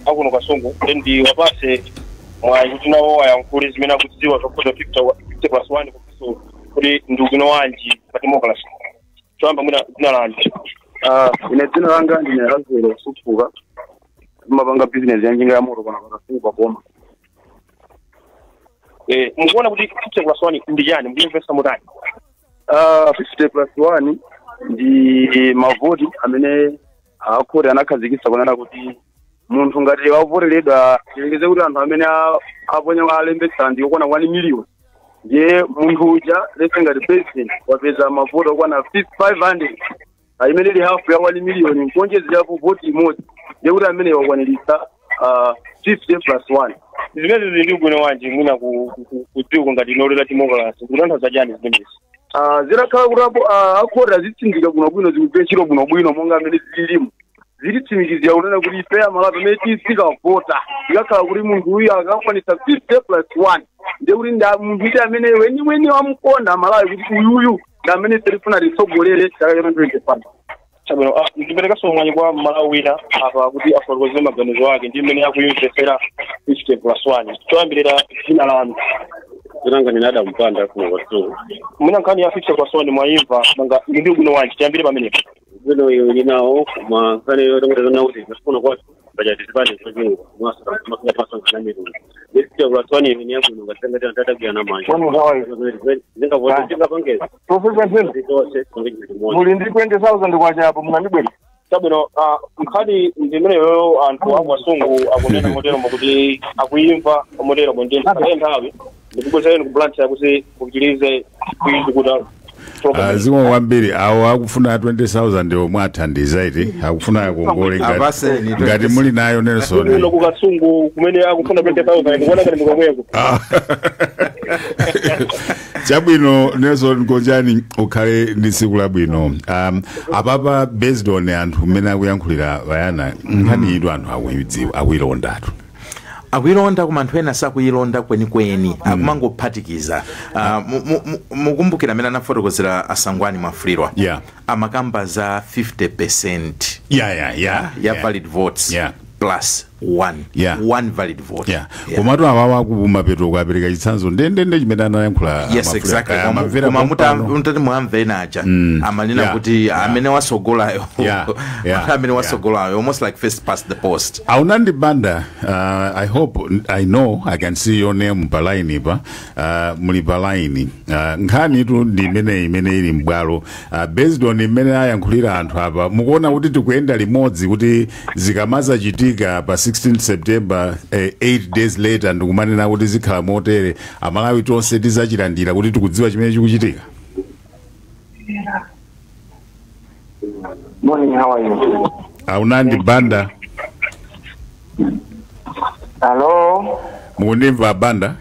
Akuno Kasungu ndi wapase mwayi kuti nawo ayankhule zimene akudziwa zokhuza 50 plus 1 komanso kuti ndi ubwino wanji pa democracy. Choyamba mwina dzina lanu. Ine dzina langa ndine Lazaro Sufuka, ndimapanga business ya njinga ya moto pana Pakasungu paboma. Mukuona kuti 50 plus 1 ndi chani? Mukuyimvetsa mutani? 50 plus 1 ndi mavoti amene akhoti anakhazikitsa kunena kuti munthu ngati wavoteredwa, tilengeze kuti anthu amene aponya alembetsa ndi okwana 1 million, ndiye munthu uja lese ngati president wapeza mavoti okwana 500 imene ili hafu ya 1 million, nkuonjezerapo voti imodzi, ndiye kuti amene wakwaniritsa 50 plus 1. Zimene zili ndi ubwino wanji mwina ku dziko ngati lino la democracy? Kutanthauza chani zimenezi? Zitakhala kuti akhoti azitsindika bwinobwino, zikugwira ntchito bwinobwino monga amene zililimu, zilitsimikizira kunena kuti ife Amalawi pamene tizikavota tikakhala kuti munthu uyu akakwanitsa 50 plus 1, ndiye kuti ndi munthu iti amene weniweni wamukonda Amalawi kuti uyuyu ndi amene tifuna titsogolere chaka cha 2025. Chabwino, ndiperekanso mwayi kwa Malawi wina apa kuti afotokozere maganizo ake ndi mmene akuyimvetsera 50 plus 1. Choyambirira, dzina lanu. Dzina ndine Adam Mpanda, kuno Kasungu. Mwina nkhani ya 50 plus 1 mwayimva, nanga ili ndi ubwino wanji? Tiyambire pamenepo. Ubwino iyo ili nawo, koma nkhani yo tongotezana kuti masikono kwathu bajati zipande zochuluka masonkhana mitundu, ndi 50 plus 1 imene yabwino ngati anthu atagwirana manja zingapangeza Professor Ntenda, zonse pange chinthu chimodzi. Muli ndi 20,000 kwacha apo, munandibwera. Chabwino, nkhani ndimeneyo, anthu akukasungu akunena motero kuti akuyimva motero. Ndi nthawi ndikubwezereni ku Blantyre kuti kupitirize kuizi kuti Zikomo kwambiri. Awo akufuna 20,000 omwe athandiza iti akufuna akongole ngati muli nayo Nelson. Kuno kukasungu kumene akufuna 20,000 ndikuona ngati mukomweko. Chabwino Nelson Gonjani, ukhale ndi tsiku labwino. Apapa based on anthu mmene akuyankhulira vayana, nkhani idu anthu akuidziwa, akuilondatu. Akuilonda, koma anthu ena sakuilonda kwenikweni, akumangophatikiza. Mukumbukira amene anafotokozera Asangwani Mwafulirwa, amakamba za 50% ya valid votes plus one, one valid vote. Komatu awawa kumapeto kuapereka chitsanzo ndendende chimene anayankhula. Yes, exactly. Koma mutati muamve ena aja amanena kuti amene wasogolayo, amene wasogolayo, almost like first past the post. Aunandi Banda, I hope, I know I can see your name pa line pa, muli pa line. Nkhani tu ndi imene ili mbwalo, based on imene ayankhulira anthu apa, mukuona kuti tikuyenda limodzi kuti zikamazachitika pa 16 September, 8 days later, ndikumanena kuti zikhala motere, Amalawi tonse tizachilandira kuti tikudziwa chimene chikuchitika? Morning, how are you? Aunandi Banda. Hello. Mukundimva Banda?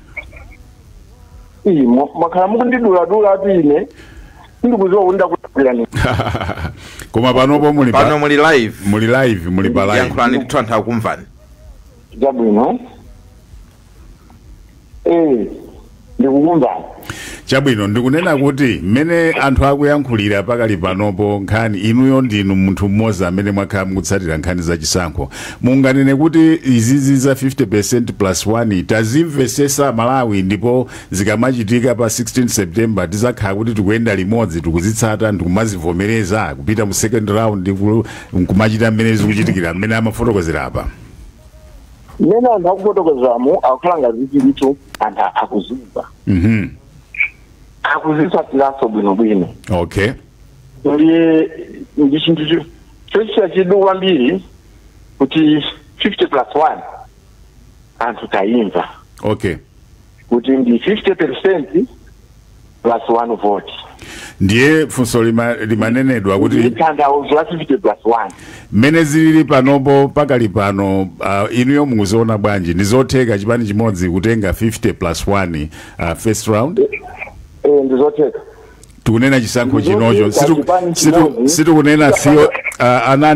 Ii, mwakhala mukundidula-dula ine. Ndikuziwa kuti ndakulandirani. Koma panopo muli pano muli live. Muli live, muli pa live. Yankhulani ndithu anthu akumvani. Chabwino. Ndikukumvani. Chabwino, ndikunena kuti mmene anthu akuyankhulira pakali panopo nkhani, inuyo ndinu munthu mmodzi amene mwakhala mukutsatira nkhani za chisankho, munganene kuti izizi za 50% plus 1 tazimvesesa Malawi, ndipo zikamachitika pa 16 September tizakhala kuti tikuyenda limodzi, tikuzitsata ndikumazivomereza kupita mu second round nkumachita mmene zikuchitikira mmene amafotokozera apa? Mmene anthu akufotokozeramo akukhala ngati zilitu anthu akuzimva. Akuzitsatiranso bwinobwino. Ndi chinthu chochita chidwi kwambiri kuti 50 plus 1 anthu tayimva. Kuti ndi 50% plus 1 vote. Ndiye funso limanenedwa kuti tanthauzo la 50 plus 1 mmene zilili panopo pakali pano, inuyo mukuziona bwanji? Ndi zotheka chipani chimodzi kutenga 50 plus 1 first round? Ndizotheka. Tikunena chisankho chinocho, sitikunena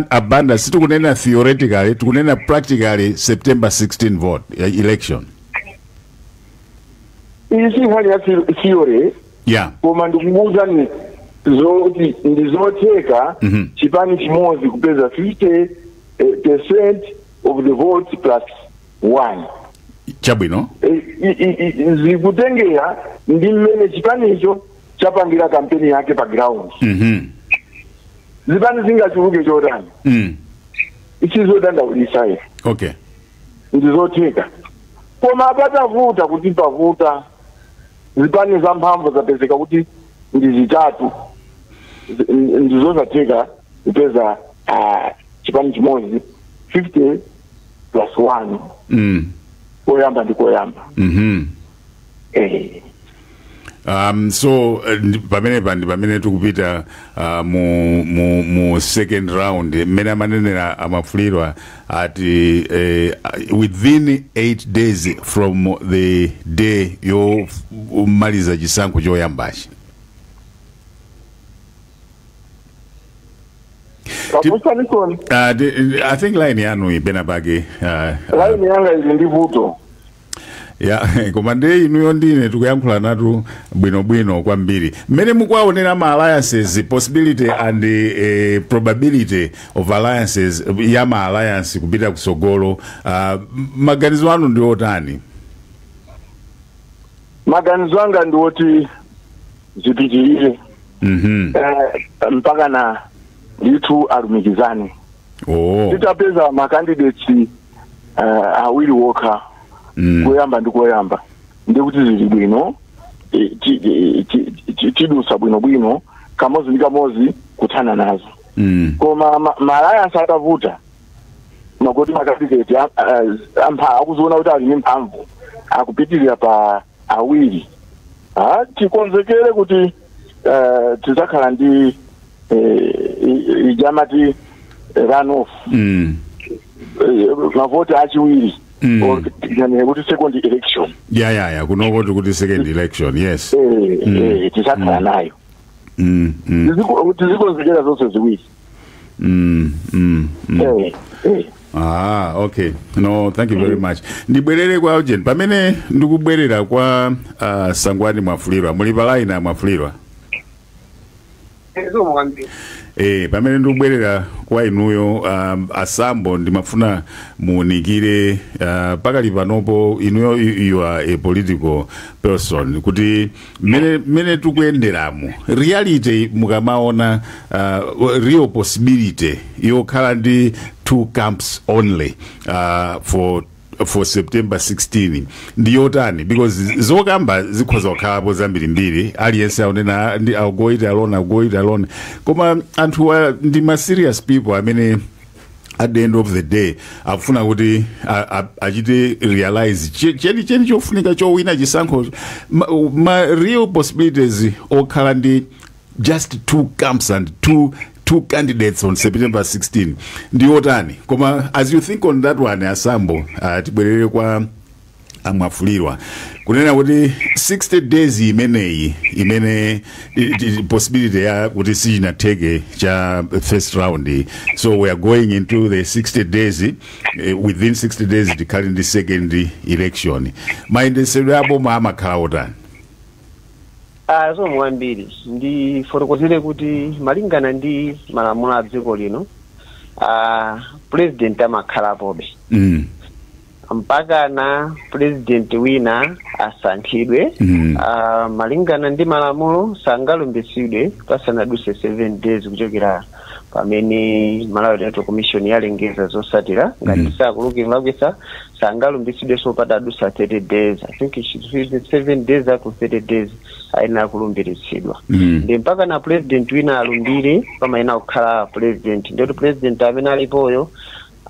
abanda, sitikunena theoretically, tikunena practically September 16 vote, election. Iyi si nkhani ya theory. Koma ndikukuwuzani zoti ndizotheka chipani chimodzi kupeza 50% of the votes plus 1. Chabwino. Zikutengera ndi mmene chipanicho chapangira kampeni yake pa ground. Zipani zingachuluke chotani, ichizodandaulisa. Ndizotheka. Koma patavuta kuti pavuta zipani za mphamvu zapezeka kuti ndi zitatu, ndizosatheka kupeza chipani chimodzi 50 plus 1 koyamba ndi koyamba. So pamene ndi pamene tikupita mu second round, mmene amanenera Amafulirwa ati within 8 days from the day yomaliza chisankho choyambachi. I think line yanu ipena pake. Line yanga ili ndi vuto. Ya, koma ndiye inuyo ndine tikuyankhula natu bwinobwino kwambiri. Mmene mukuwaonera ma alliances, possibility and probability of alliances, ya ma alliance kupita kusogolo, maganizo anu ndi otani? Maganizo anga ndi oti zipitirire. Mpaka na ndithu alumikizane. Titapeza ma candidates awiri wokha koyamba ndi koyamba, ndikuti zili bwino, tidusa bwinobwino kamodzi ndi kamodzi kuthana nazo. Koma ma alliance atavuta, makoti ma candidate akuziona kuti ali ndi mphamvu akupitirira pa awiri, tikonzekere kuti Tizakhala ndi ijamati runoff, mavoti achiwiri, or kuti second election. Yeah, kunoko tikuti second election, yes. Tizakhala nayo. Tizikonzekera zonse ziwiri. Ah, okay. No, thank you very much. Ndibwerere kwa Eugene. Pamene ndikubwerera kwa Sangwani Mwafulirwa. Muli pa line, Mwafulirwa? Zikomo kwambiri. Pamene ndikubwerera kwa inuyo, asambo, ndimafuna muunikire pakali panopo inuyo, you are a political person, kuti mmene tikuyenderamo, reality mukamaona, real possibility yokhala ndi two camps only for September 16 ndi yotani? Because zokamba zikhoza kukhalapo zambirimbiri, aliyense akunena ndi "I'll go it alone, I'll go it alone", koma anthu ndi ma serious people amene at the end of the day akufuna kuti achite realize cheni cheni chofunika chowina chisankho. Ma real possibilities okhala ndi just two camps and two candidates on September 16 ndi otani? Koma as you think on that one, asambo, tibwerere kwa amwafulirwa kunena kuti 60 days imeneyi imene possibility ya kuti sichinatheke cha first round, so we are going into the 60 days, within 60 days tikhale ndi second election, mayendetsedwe aboma amakhala otani? Ah, zikomo kwambiri. Ndifotokozere kuti malingana ndi malamulo a dziko lino, president amakhalapobe mpakana president wina asankhidwe. Malingana ndi malamulo, sangalumbiritsidwe pasanadutse 7 days kuchokera pamene Malawi Electoral Commission yalengeza zotsatira. Ngati sakulukirakwisa, sangalumbiritsidwe so patadutsa 30 days. I think it should be 7 days up to 30 days ayenera kulumbiritsidwa. Ndi mpaka na president wina alumbire pamayenera kukhala president. Ndiyoti president amene alipoyo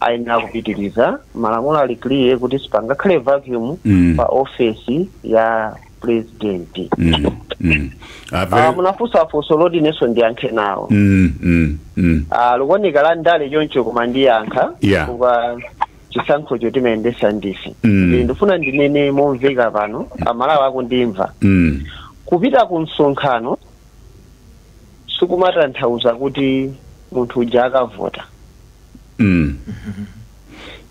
ayenera kupitiriza. Malamulo ali clear kuti sipangakhale vacuum pa ofesi ya president. Munafunsa funso loti inenso ndiyankhe nawo. Likuoneka la ndale choncho, koma ndiyankha chifukwa chisankhocho timayendesa ndife. Ndifuna ndinene momveka pano, Amalawi akundimva, kupita ku msonkhano sikumatanthauza kuti munthu uja akavota.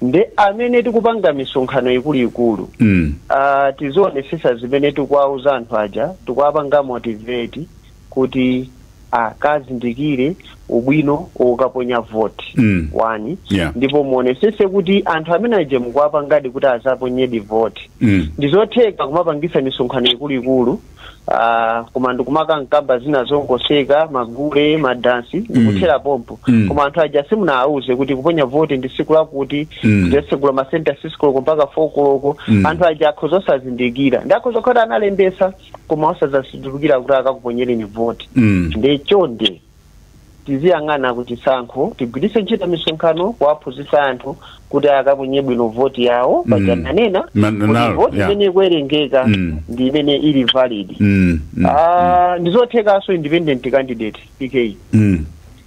Nde amene tikupanga misonkhano ikuluikulu, tizionesesa zimene tikuwauza anthu aja, tikuwapanga motivate kuti akazindikire ubwino wokaponya voti. One, ndipo muonesese kuti anthu amene aja mukuwapangadi kuti azaponyedi voti. Ndizotheka kumapangisa misonkhano ikuluikulu, koma ndikumakankamba zina zongoseka, magule, madansi, ndikuthera pompo, koma anthu aja simunawauze kuti kuponya voti ndi tsiku lakuti, ndiyasegula masenta 6 koloko mpaka 4 koloko. Anthu aja akhoza osazindikira, ndi akhoza kukhala analembesa koma osazazindikira kuti akakuponyereni voti. Ndi chonde tiziyang'ana ku chisankho, tigwiritse ntchito misonkhano kuwaphunzitsa anthu kuti akaponye bwino voti yawo. Paja nanena kuti voti imene ikuwerengeka ndi imene ili valid. Ah, ndizothekanso independent candidate PK,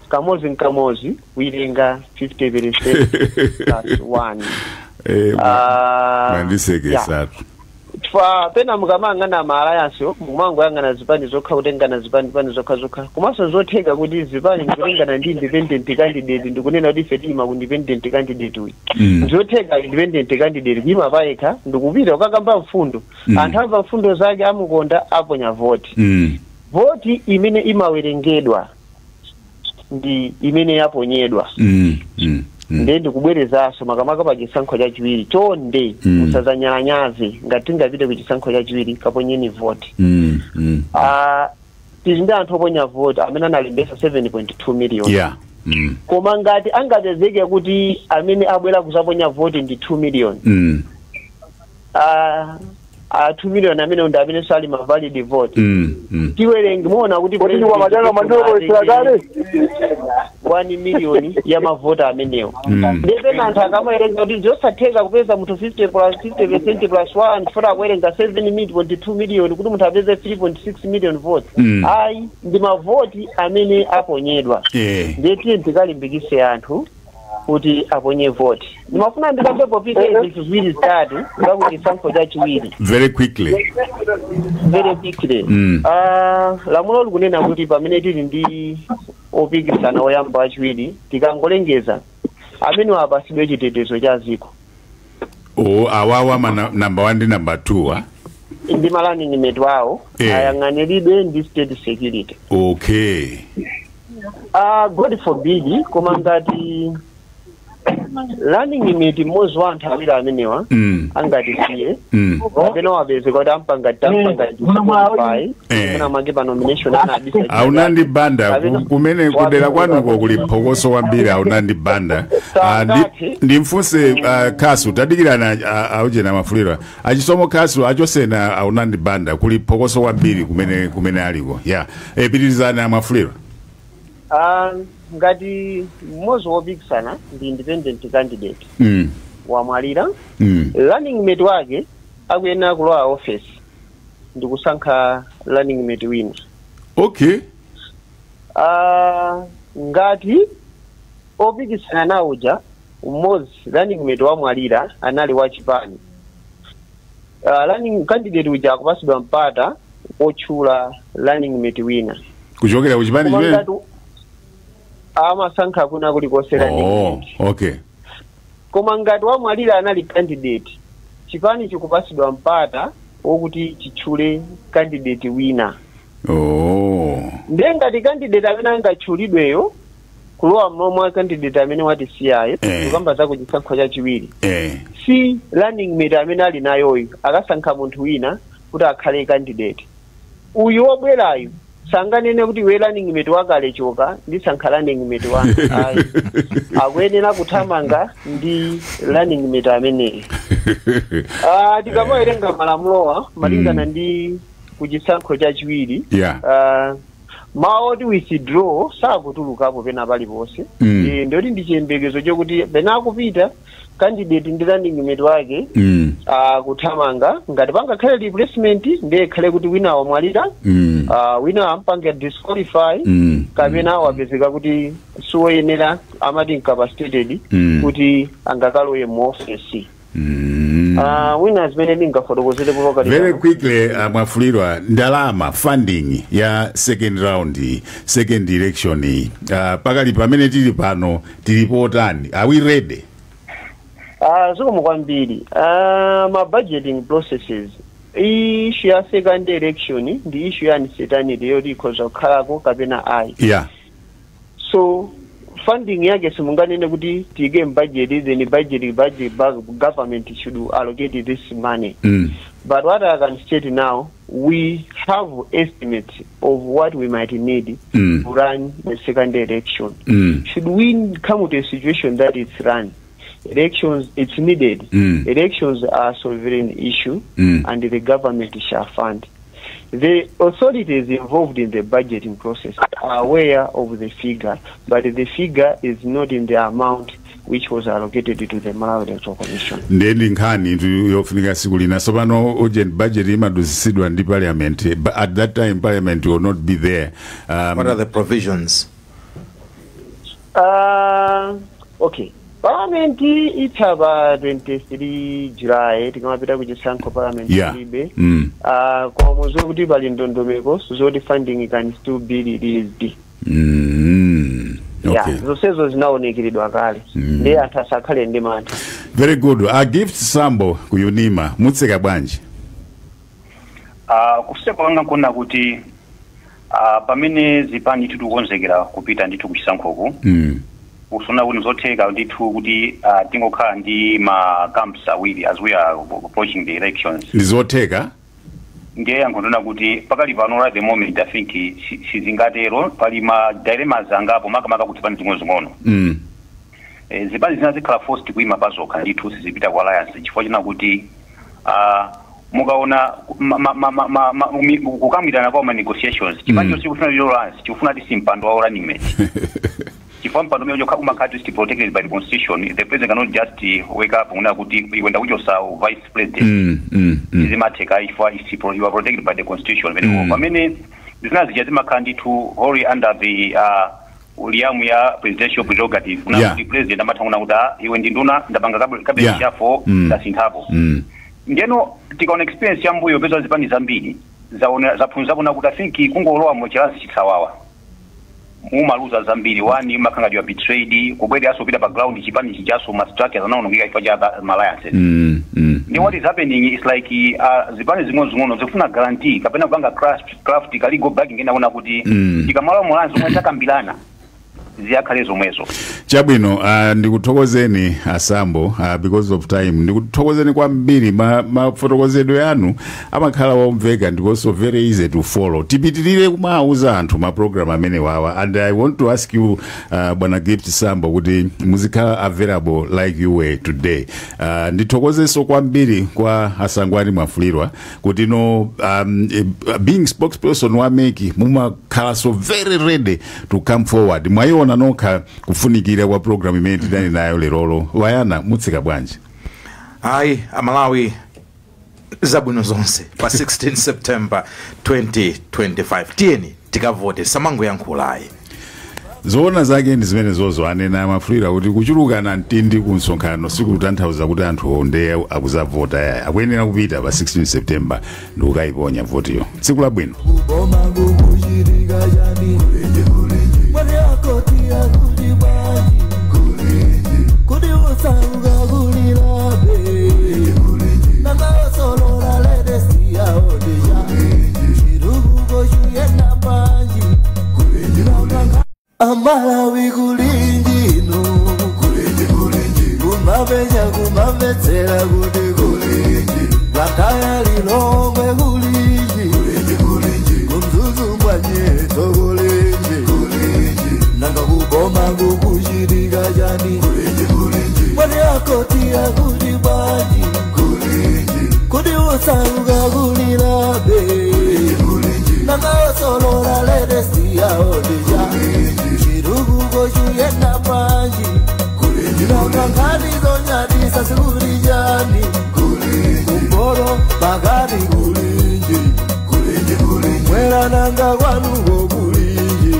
kamodzi nkamodzi kuilenga 50% plus 1. Mandisekesatu. Chifukwa pena mukamayang'ana ma alliance, mukumangoyang'ana zipani zokha, kutengana zipani zipani zokha zokha, komanso zotheka kuti zipani ndikutengana ndi independent candidate, ndikunena kuti ife tiyima ku independent candidate uyu. Zotheka independent candidate kuyima payekha ndikupita kukakamba mfundo, anthu amva mfundo zake, amukonda, aponya voti. Voti imene imawerengedwa ndi imene yaponyedwa. Ndiye ndikubwerezanso, makamaka pa chisankho chachiwiri, chonde musazanyalanyaze. Ngati tingapite ku chisankho chachiwiri, kaponyeni voti. Tili ndi anthu oponya voti amene analembesa 7.2 million, koma ngati angapezeke kuti amene abwera kuzaponya voti ndi 2 million, A 2 million amene ndi amene sali ma valid vote. Tiwerenge, muona kuti Kodi kwa majanga mandoro isiragale? 1 million ya mavota amenewo. Ndepena anthu akamawerenga kuti zosatheka kupeza munthu 50 plus 50% plus 1, funa kuwerenga 7.2 million kuti munthu apeze 3.6 million votes. Ayi, ndi mavoti amene aponyedwa. Ndiye tiye tikalimbikise anthu kuti aponye voti. Ndimafuna ndikambepo pite zinthu ziwiri zitatu zakuti chisankho chachiwiri. Very quickly. Very quickly. Lamulo likunena kuti pamene tili ndi opikisana oyamba, achiwiri, tikangolengeza, amene apasidwe chitetezo cha ziko. O, awawa ma number 1 ndi number 2, ah? Ndi ma running mate wawo ayang'aniridwe ndi state security. God forbid, koma ngati running mate mmodzi wa anthu awiri amenewa angatisiye kapena wapezeka kuti ampanga tampanga disqualify, kapena make pa nomination anabisa. Aunandi Banda, kumene kudera kwanuko kuli phokoso kwambiri. Aunandi Banda. Ah, ndimfunse Kasu, tadikirana, aujena Mafuliro, achisomo Kasu achosena Aunandi Banda, kuli phokoso kwambiri kumene aliko ya. Pitirizani, Amafuliro. Ngati mmodzi wopikisana ndi independent candidate wamwalira, running mate wake akuyenera kulowa office ndikusankha running mate wina. Ngati opikisana nawo uja mmodzi running mate wamwalira anali wachipani, running candidate uja akupasidwa mpata wotchula running mate wina. Kuchokera kuchipani Koma chimene ngati amasankha kuna kulikonse running mate. Koma ngati wamwalira anali candidate, chipani chikupasidwa mpata wokuti chitchule candidate wina. Ndiye ngati candidate amene angatchulidweyo kulowa m'malo mwa candidate amene watisiyayo, kukamba za kuchisankho chachiwiri, si running mate amene ali nayoyo, akasankha munthu wina kuti akhale candidate. Uyu wobwerayu sanganene kuti iwe running mate wakale choka, ndisankha running mate wanga. Ayi, akuyenera kuthamanga ndi running mate ameneyi. Tikamawerenga malamulowa malingana ndi kuchisankho chachiwiri, mawu oti withdraw sakutulukapo pena paliponse. Ndoti ndi chiyembekezo chokuti pena akupita candidate ndi running mate wake kuthamanga, ngati pangakhale replacement, ndiye ikhale kuti wina wamwalira, wina ampange disqualify, kapena wapezeka kuti siwoyenera, amati incapacitated, kuti angakalowe mu office. Wina zimene ndingafotokozere kuloka. Very quickly, Mwafulirwa, ndalama, funding ya second round, second election iyi, pakali pamene tili pano tili potani? Are we ready? Zikomo kwambiri. Ma budgeting processes, issue ya second election ndi issue ya uncertainty yoti ikhoza kukhalako kapena ayi. So funding yake simunganene kuti tiyike budget, then budget government should allocate this money. But what I can state now, we have estimates of what we might need to run the second election. Should we come to a situation that it's run, elections, it's needed. Elections are a sovereign issue, and the government shall fund. The authorities involved in the budgeting process are aware of the figure, but the figure is not in the amount which was allocated to the Malawi Electoral Commission. Ndiye ndi nkhani tu yofunika siku lina. Sopano urgent budget imadusisidwa ndi parliament, but at that time parliament will not be there. What are the provisions? Okay. Parliament itha pa 23 July, tikamapita kuchisankho parliament ilibe. Koma muziwe kuti pali ndondomeko zoti funding can still be released. Yeah, zonsezo zinaonekeredwa kale. Ndiye anthu asakhale ndi mantha. Very good. A Gift Sambo ku UNIMA, mutseka bwanji? Kuseka kwanga nkuona kuti pamene zipani tikukonzekera kupita ndithu kuchisankhoku, usona kuti zotheka ndithu kuti tingokhala ndi ma camps awiri as we are approaching the elections? Ndizotheka? Ndiye yankho kuti pakali pano, at the moment, I think sizingatero. Pali ma dilemmas angapo, makamaka kuti zipani zing'onozing'ono, zipani zina zikhala forced kuima pazokha ndithu, sizipita ku alliance, chifukwa china kuti Mukaona kukambirana kwa ma negotiations, chipani chonse chikufuna alliance, chikufuna ti simpando wa running mate, chifukwa mpando umene umakhala is protected by the constitution. The president cannot just wake up una kuti iwe ndakuchosa vice president. Zimatheka chifukwa you are protected by the constitution. Pamene zina zija zimakhala ndithu wholly under the realm ya presidential prerogative, kuna kuti president amatha kuna kuti, "Ah, iwe ndi nduna, ndapanga cabinet shuffle, ndasinthapo." Ndiyeno tikaona experience yambuyo, peza zipani zambiri zaona zaphunzapo nakuti I think kungolowa mu chilansi chisawawa mumaluza zambiri. One, umakhala you are betrayed, kubwereranso kupita pa ground, chipani chijaso ma structures anaonongeka chifukwa cha ma alliances. Ndi what is happening is like zipani zing'ono-zing'ono zikufuna guarantee kapena kupanga craft ka legal backing ena kuona kuti tikamala mu alliance, zomwe takambirana ziyakhale zomwezo. Chabwino, ndikuthokozeni asambo. Because of time, ndikuthokozeni kwambiri. Mafotokozedwe anu amakhala omveka ndiponso very easy to follow. Tipitirire kumawuza anthu ma program amene wawa, and I want to ask you, bwana Gift Sambo, kuti muzikhala available like you were today. Ndithokozenso kwambiri kwa Asangwani Mwafulirwa kuti no being spokesperson wa MEC, mumakhala so very ready to come forward. Mwayiona nokha kufunikira kwa program imene tinali nayo lerolo. Wayana, mutsika bwanji? Ayi, Amalawi, zabwino zonse pa 16 September 2025. Tiyeni tikavote, samangoyankhula ayi. Zoona zake ndi zimene zozo anena Amafulira kuti kuchulukana mtindi ku msonkhano sikutanthauza kuti anthu nde akuzavota yaya. Akuyenera kupita pa 16 September ndikukayiponya votiyo. Tsiku labwino. Kuboma kukuchitika chani? Mwari akoti akuti bwanji? Kuti usauka kulilabe nangaosolola ledesiyaodija chirukuko chuyena panji. Amalawi, kulinjino kumapenya kumamvetsera kuti kulinji Blantyre, Lilongwe kulinji, kumzuzu mwanyeto kulinji. Nanga kuboma kukuchitika chani? Mwari akoti akuti bwanji? Kuti usauka kulilabe nangaosolola ledesiyaodija chirukuko chuyena panji. Nanga nkhani zonyadisa sikulijani kumporo pakati kulinji mwera, nanga kwanuko kulinji?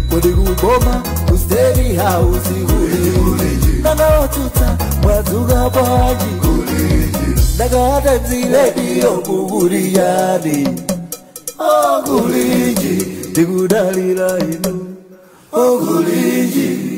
Kodi kuboma ku State House kulinji? Nanga otsutsa mwadzuka bwanji? Nanga Times Radio kukuliyani? Okulinji, tikudalira inu okulinji.